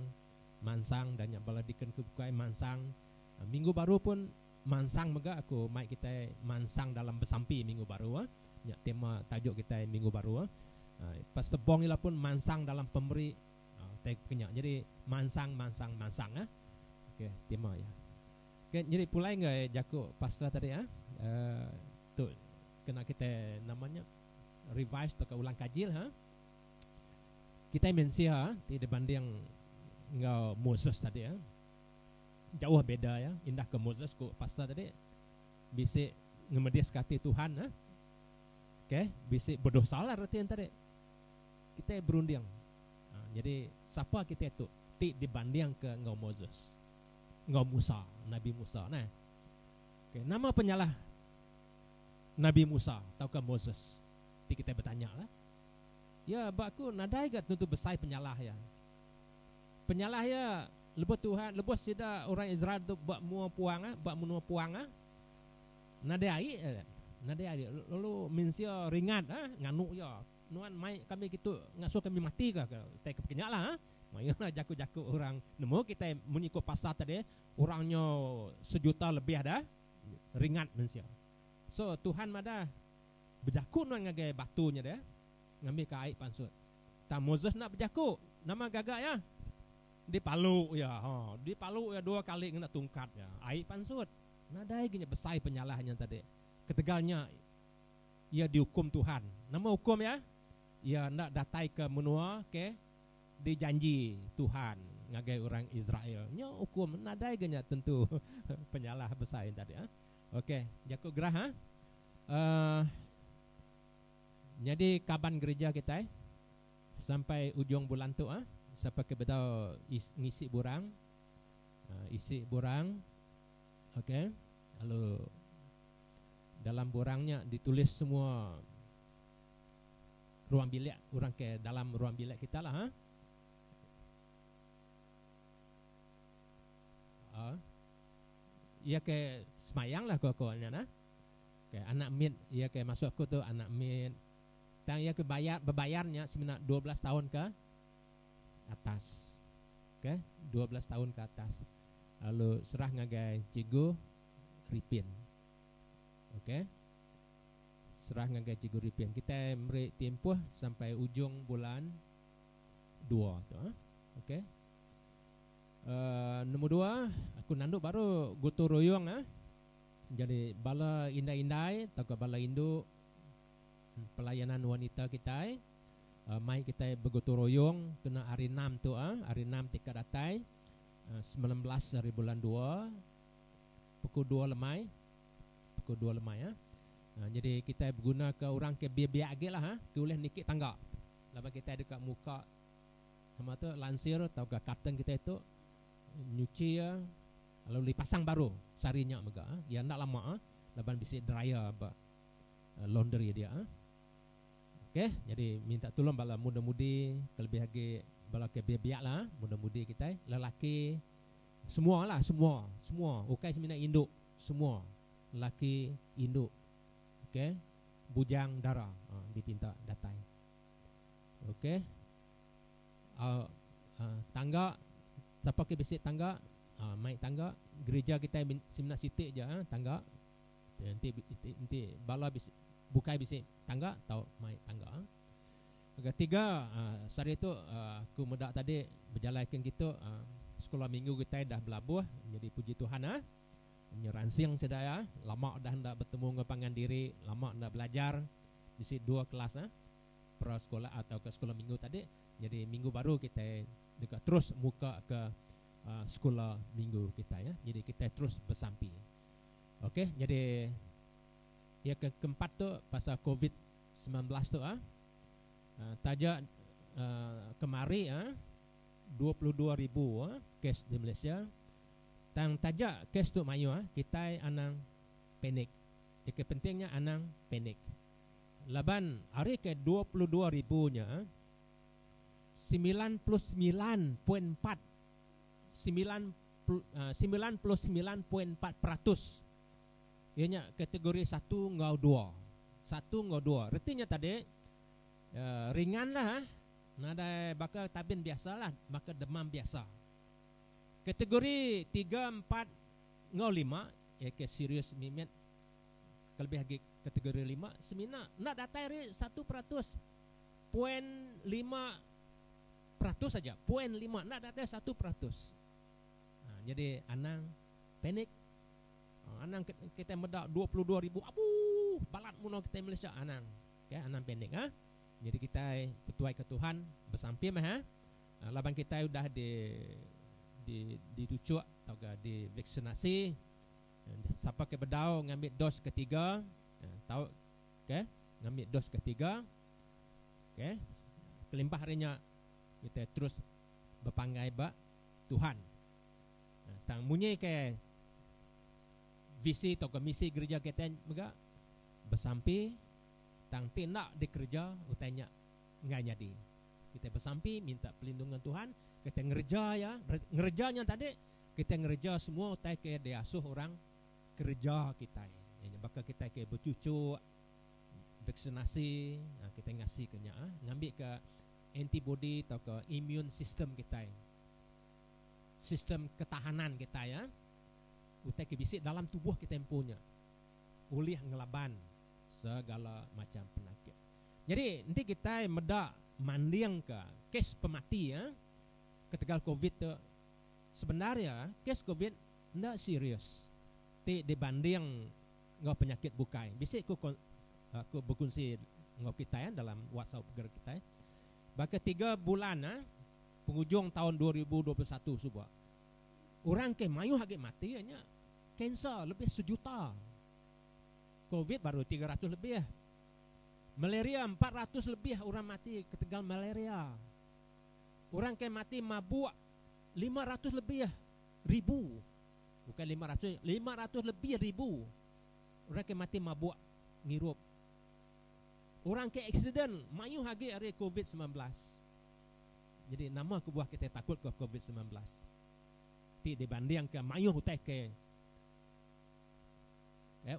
mansang dan nya bala deacon ke bukai mansang. Minggu baru pun mansang mega aku mai kitai mansang dalam besampi minggu baru ah. Nya tema tajuk kitai minggu baru ah. Pastor Bong ila pun mansang dalam pemeri Utai ke nya jadi mansang mansang mansang ah. Okey tema iya. Okey jadi pulai enggai jaku pastor tadi ah. Uh, tu kena kita nama nya revise tauka ulang kaji lah. Kitai mensia ti dibanding enggau Moses tadi ah. Jauh beda iya indah ke Moses ku pastor tadi bisi ngemediska ati Tuhan ah. Okey bisi bedosa lah reti tadi. Kitai berunding, Nyadi, sapa kitai tu ti dibandingka enggau Moses, enggau Musa, Nabi Musa neh? Okay, nama penyalah Nabi Musa tauka Moses ti kitai betanya lah? Ya, ba aku nadai ga tentu besai penyalah iya. Penyalah iya lebuh Tuhan, lebuh sida orang Israel tu ba mua puang ah, ba menua puang ah, nadai ai, nadai ai lalu mensia ringat ah nganu iya. Nuan mai kami kitu ngasuh kami mati ka ke utai ke pekenya lah. Mayuh lah jaku-jaku orang nemu kitai munyi ko pasar tadi orang nyo sejuta lebih dah ringat mensia. So Tuhan madah bejaku nuan ngagai batu nya deh ngambi ka ai pansut. Tang Moses enda bejaku nama gaga iya dipalu iya ha dipalu iya dua kali ngena tungkat iya ai pansut. Nadai gi nya besai penyalah nya tadi. Ketegal nya iya diukum Tuhan. Nama ukum iya? Iya enda datai ke menua ke dijanji Tuhan ngagai orang Israel. Nya ukum nadai ga nya tentu penyalah besai tadi. Okey, jaku gerah ha. Uh, nyadi kaban gereja kitai sampai ujung bulan tu ah sapa ke bedau is, ngisi burang uh, isi burang okey lalu Dalam borang nya ditulis semua ruang bilik orang ke dalam ruang bilik kita lah ha. Ha. Iya ke semayang lah ko ko nya nah. Ke anak mit iya ke masuk aku tu anak mit. Tang iya ke bayar bebayar nya semina 12 tahun ke atas. Ke 12 tahun ke atas. Lalu serah ngagai cikgu Ripin. Okey. Serah ngagai Cikgu Ripin. Kitai meri timpuh sampai ujung bulan dua tu. Ha? Okey. Uh, nombor dua, aku nandu baru gotong royong. Ha? Jadi bala indai-indai atau bala indu pelayanan wanita kitai uh, mai kitai begotong royong kena hari 6 tu ah, ha? hari 6 tika datai uh, 19 hari bulan 2 pukul dua lemai pukul dua lemai ha. Ha, jadi kitai beguna ke orang ke biak-biak agi lah ha, ke ulih niki tangga. Laban kitai deka muka nama tu lansir tauka curtain kitai tu nyuchi iya lalu dipasang baru sehari nya mega ha. Iya enda lama ha, laban bisi dryer ba laundry dia ha. Okey, jadi minta tulung bala muda-mudi kelebih agi bala ke biak-biak lah ha, muda-mudi kitai lelaki Semua lah, semua, semua, ukai semina indu, semua, laki, indu, ok, bujang, dara, dipinta datai. Ok, tangga, sapa ke bisi tangga, mai tangga, gerija kitai semina siti aja tangga, enti enti bala bisi bukai bisi tangga tau mai tangga. Ketiga, sehari tu aku meda tadi bejalai ke kitu sekula minggu kitai dah belabuh nyadi puji Tuhan ah. Nyeransing sida iya lama udah enda betemu enggau pangan diri, lama enda belajar bisi dua kelas ah pra sekolah atau ke sekula minggu tadi. Nyadi minggu baru kitai deka terus muka ke sekula minggu kitai ah. Nyadi kitai terus besampi. Okey nyadi iya ke keempat tu pasal covid 19 tu ah. Taja kemari 22 ribu kes di Malaysia tang taja kes tu mayuh kitai anang panik. Ke penting nya anang panik. Laban ari ke 22 ribu nya 99.4, 99.4% iya nya kategori satu enggau dua. Satu enggau dua. Reti nya tadi ringan lah nadai baka tabin biasa lah baka demam biasa. Kategori tiga, empat enggau lima iya ke serius mimit kelebih agi kategori lima semina enda datai ari 1% poin 5% aja, poin lima enda datai 1%. Ha, jadi anang panik. Ha, anang kita meda 22,000 abuh balat muno kita Malaysia anang. Okay, anang panik ha. Jadi kita petuai ke Tuhan bersampi meh ha. Ha, laban kita udah di di ditucuk atau ke divaksinasi. Siapa ke bedau ngambil dos ketiga, tahu okay, ngambil dos ketiga. Okay. Kelimpah harinya kita terus berpanggai ba Tuhan. Tang munyi ke visi atau ke misi gereja kita mega bersampi tang ti nak dikerja utainya ngai nyadi. Kita bersampi minta perlindungan Tuhan, kita ngerja ya, ngerjanya tadi kita ngerja semua utai ke diasuh orang kerja kita. Ya, bakal kita ke bercucuk vaksinasi, kita ngasih ke nya, ngambil ke antibody atau ke immune system kita. Sistem ketahanan kita ya. Utai ke bisik dalam tubuh kita empunya. Ulih ngelaban segala macam penyakit. Jadi nanti kita medak manding ke kes pemati ya. Ketegal Covid tu sebenarnya kes Covid ndak serius. Ti dibanding ngau penyakit bukai. Bisik ku aku berkongsi ngau kita ya dalam WhatsApp gerak kita. Bahkan 3 bulan penghujung tahun 2021 subuh. Orang ke mayuh agi mati hanya kanser lebih sejuta. Covid baru 300 lebih. Malaria 400 lebih orang mati ketegal malaria. Orang ke mati mabuk 500 lebih ribu. Bukan 500, 500 lebih ribu. Orang ke mati mabuk ngirup. Orang ke accident mayuh agi hari COVID-19. Jadi nama kebuah kita takut ke COVID-19. Ti dibanding ke mayuh utai ke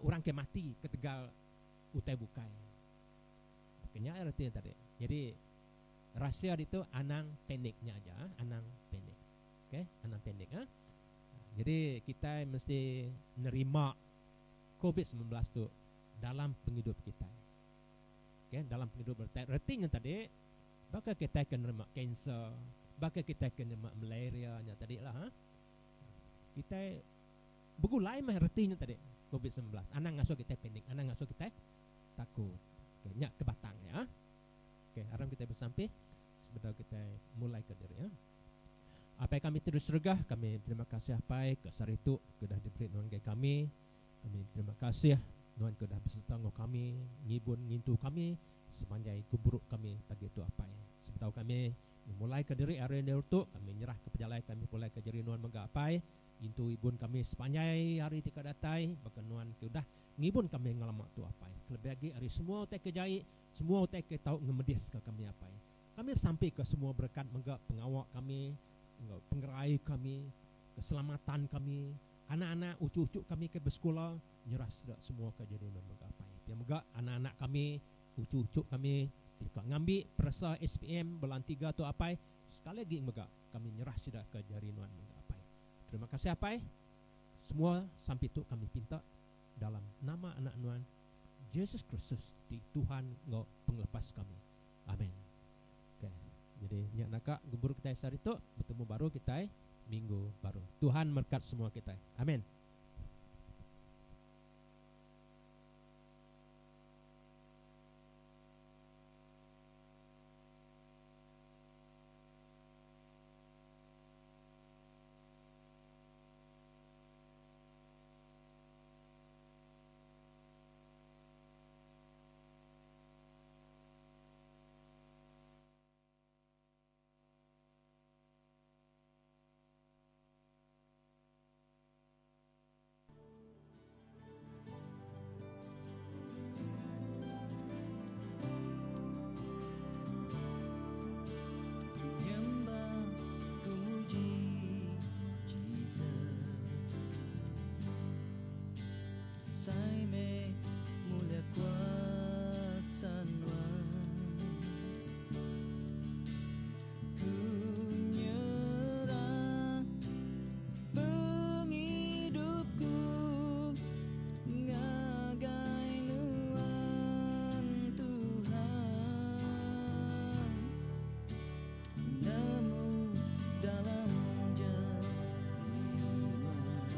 orang ke mati ketegal utai bukai. Kenya erti tadi. Jadi rahsia itu anang paniknya aja, anang panik. Okey, anang panik ha. Jadi kita mesti nerima COVID-19 tu dalam penghidup kita. Okey, dalam penghidup retinya tadi bakal kita akan nerima kanser, bakal kita akan nerima malaria nya tadi lah ha. Kita bergulai mah retinya tadi COVID-19. Anang ngasuh kita panik, anang ngasuh kita takut. Okey, nyak ke batang ya. Okey, aram kita bersampai sebentar kita mulai ke diri ya. Apa kami terus sergah, kami terima kasih apai ke saritu ke dah diberi nuan ke kami. Kami terima kasih nuan ke dah beserta ngau kami, ngibun ngintu kami sepanjang kuburuk kami pagi tu apai. Sebentar kami mulai ke diri hari ni tu, kami nyerah ke pejalai kami mulai ke jeri nuan mega apai. Intu ibun kami sepanjang hari tika datai, bahkan nuan ke dah ngibun kami ngalamak tu apai. Kelebih lagi hari semua utai ke jai, semua utai ke tau ngemedis ke kami apai. Kami sampai ke semua berkat mega pengawak kami, pengerai kami, keselamatan kami, anak-anak, ucu-ucu kami ke bersekolah, nyerah sudah semua ke jadi nuan mega apai. Dia mega anak-anak kami, ucu-ucu kami, dekat ngambil perasa SPM bulan 3 tu apai, sekali lagi mega kami nyerah sudah ke jari nuan mega apai. Terima kasih apai. Semua sampai tu kami pinta dalam nama anak nuan Yesus Kristus di Tuhan ngau penglepas kami. Amin. Okey. Jadi nyak nakak gembur kita hari tu bertemu baru kita minggu baru. Tuhan berkat semua kita. Amin. Besai meh mulia kuasa Nuan. Ku nyerah pengidupku ngagai Nuan Tuhan. Ku nemu dalam jari Nuan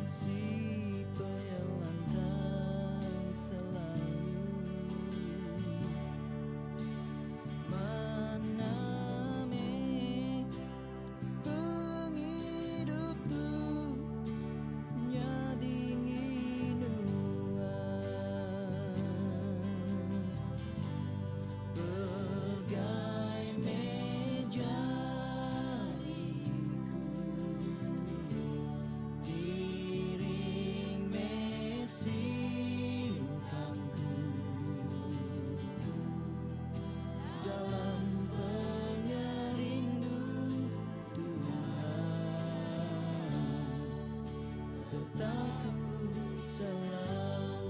si pengelantang selalu. Mana meh pengidup tu nyadi ngi Nuan. Pegai meh jariku, iring meh singkangku dalam pengerindu Tuhan, serta ku selalu.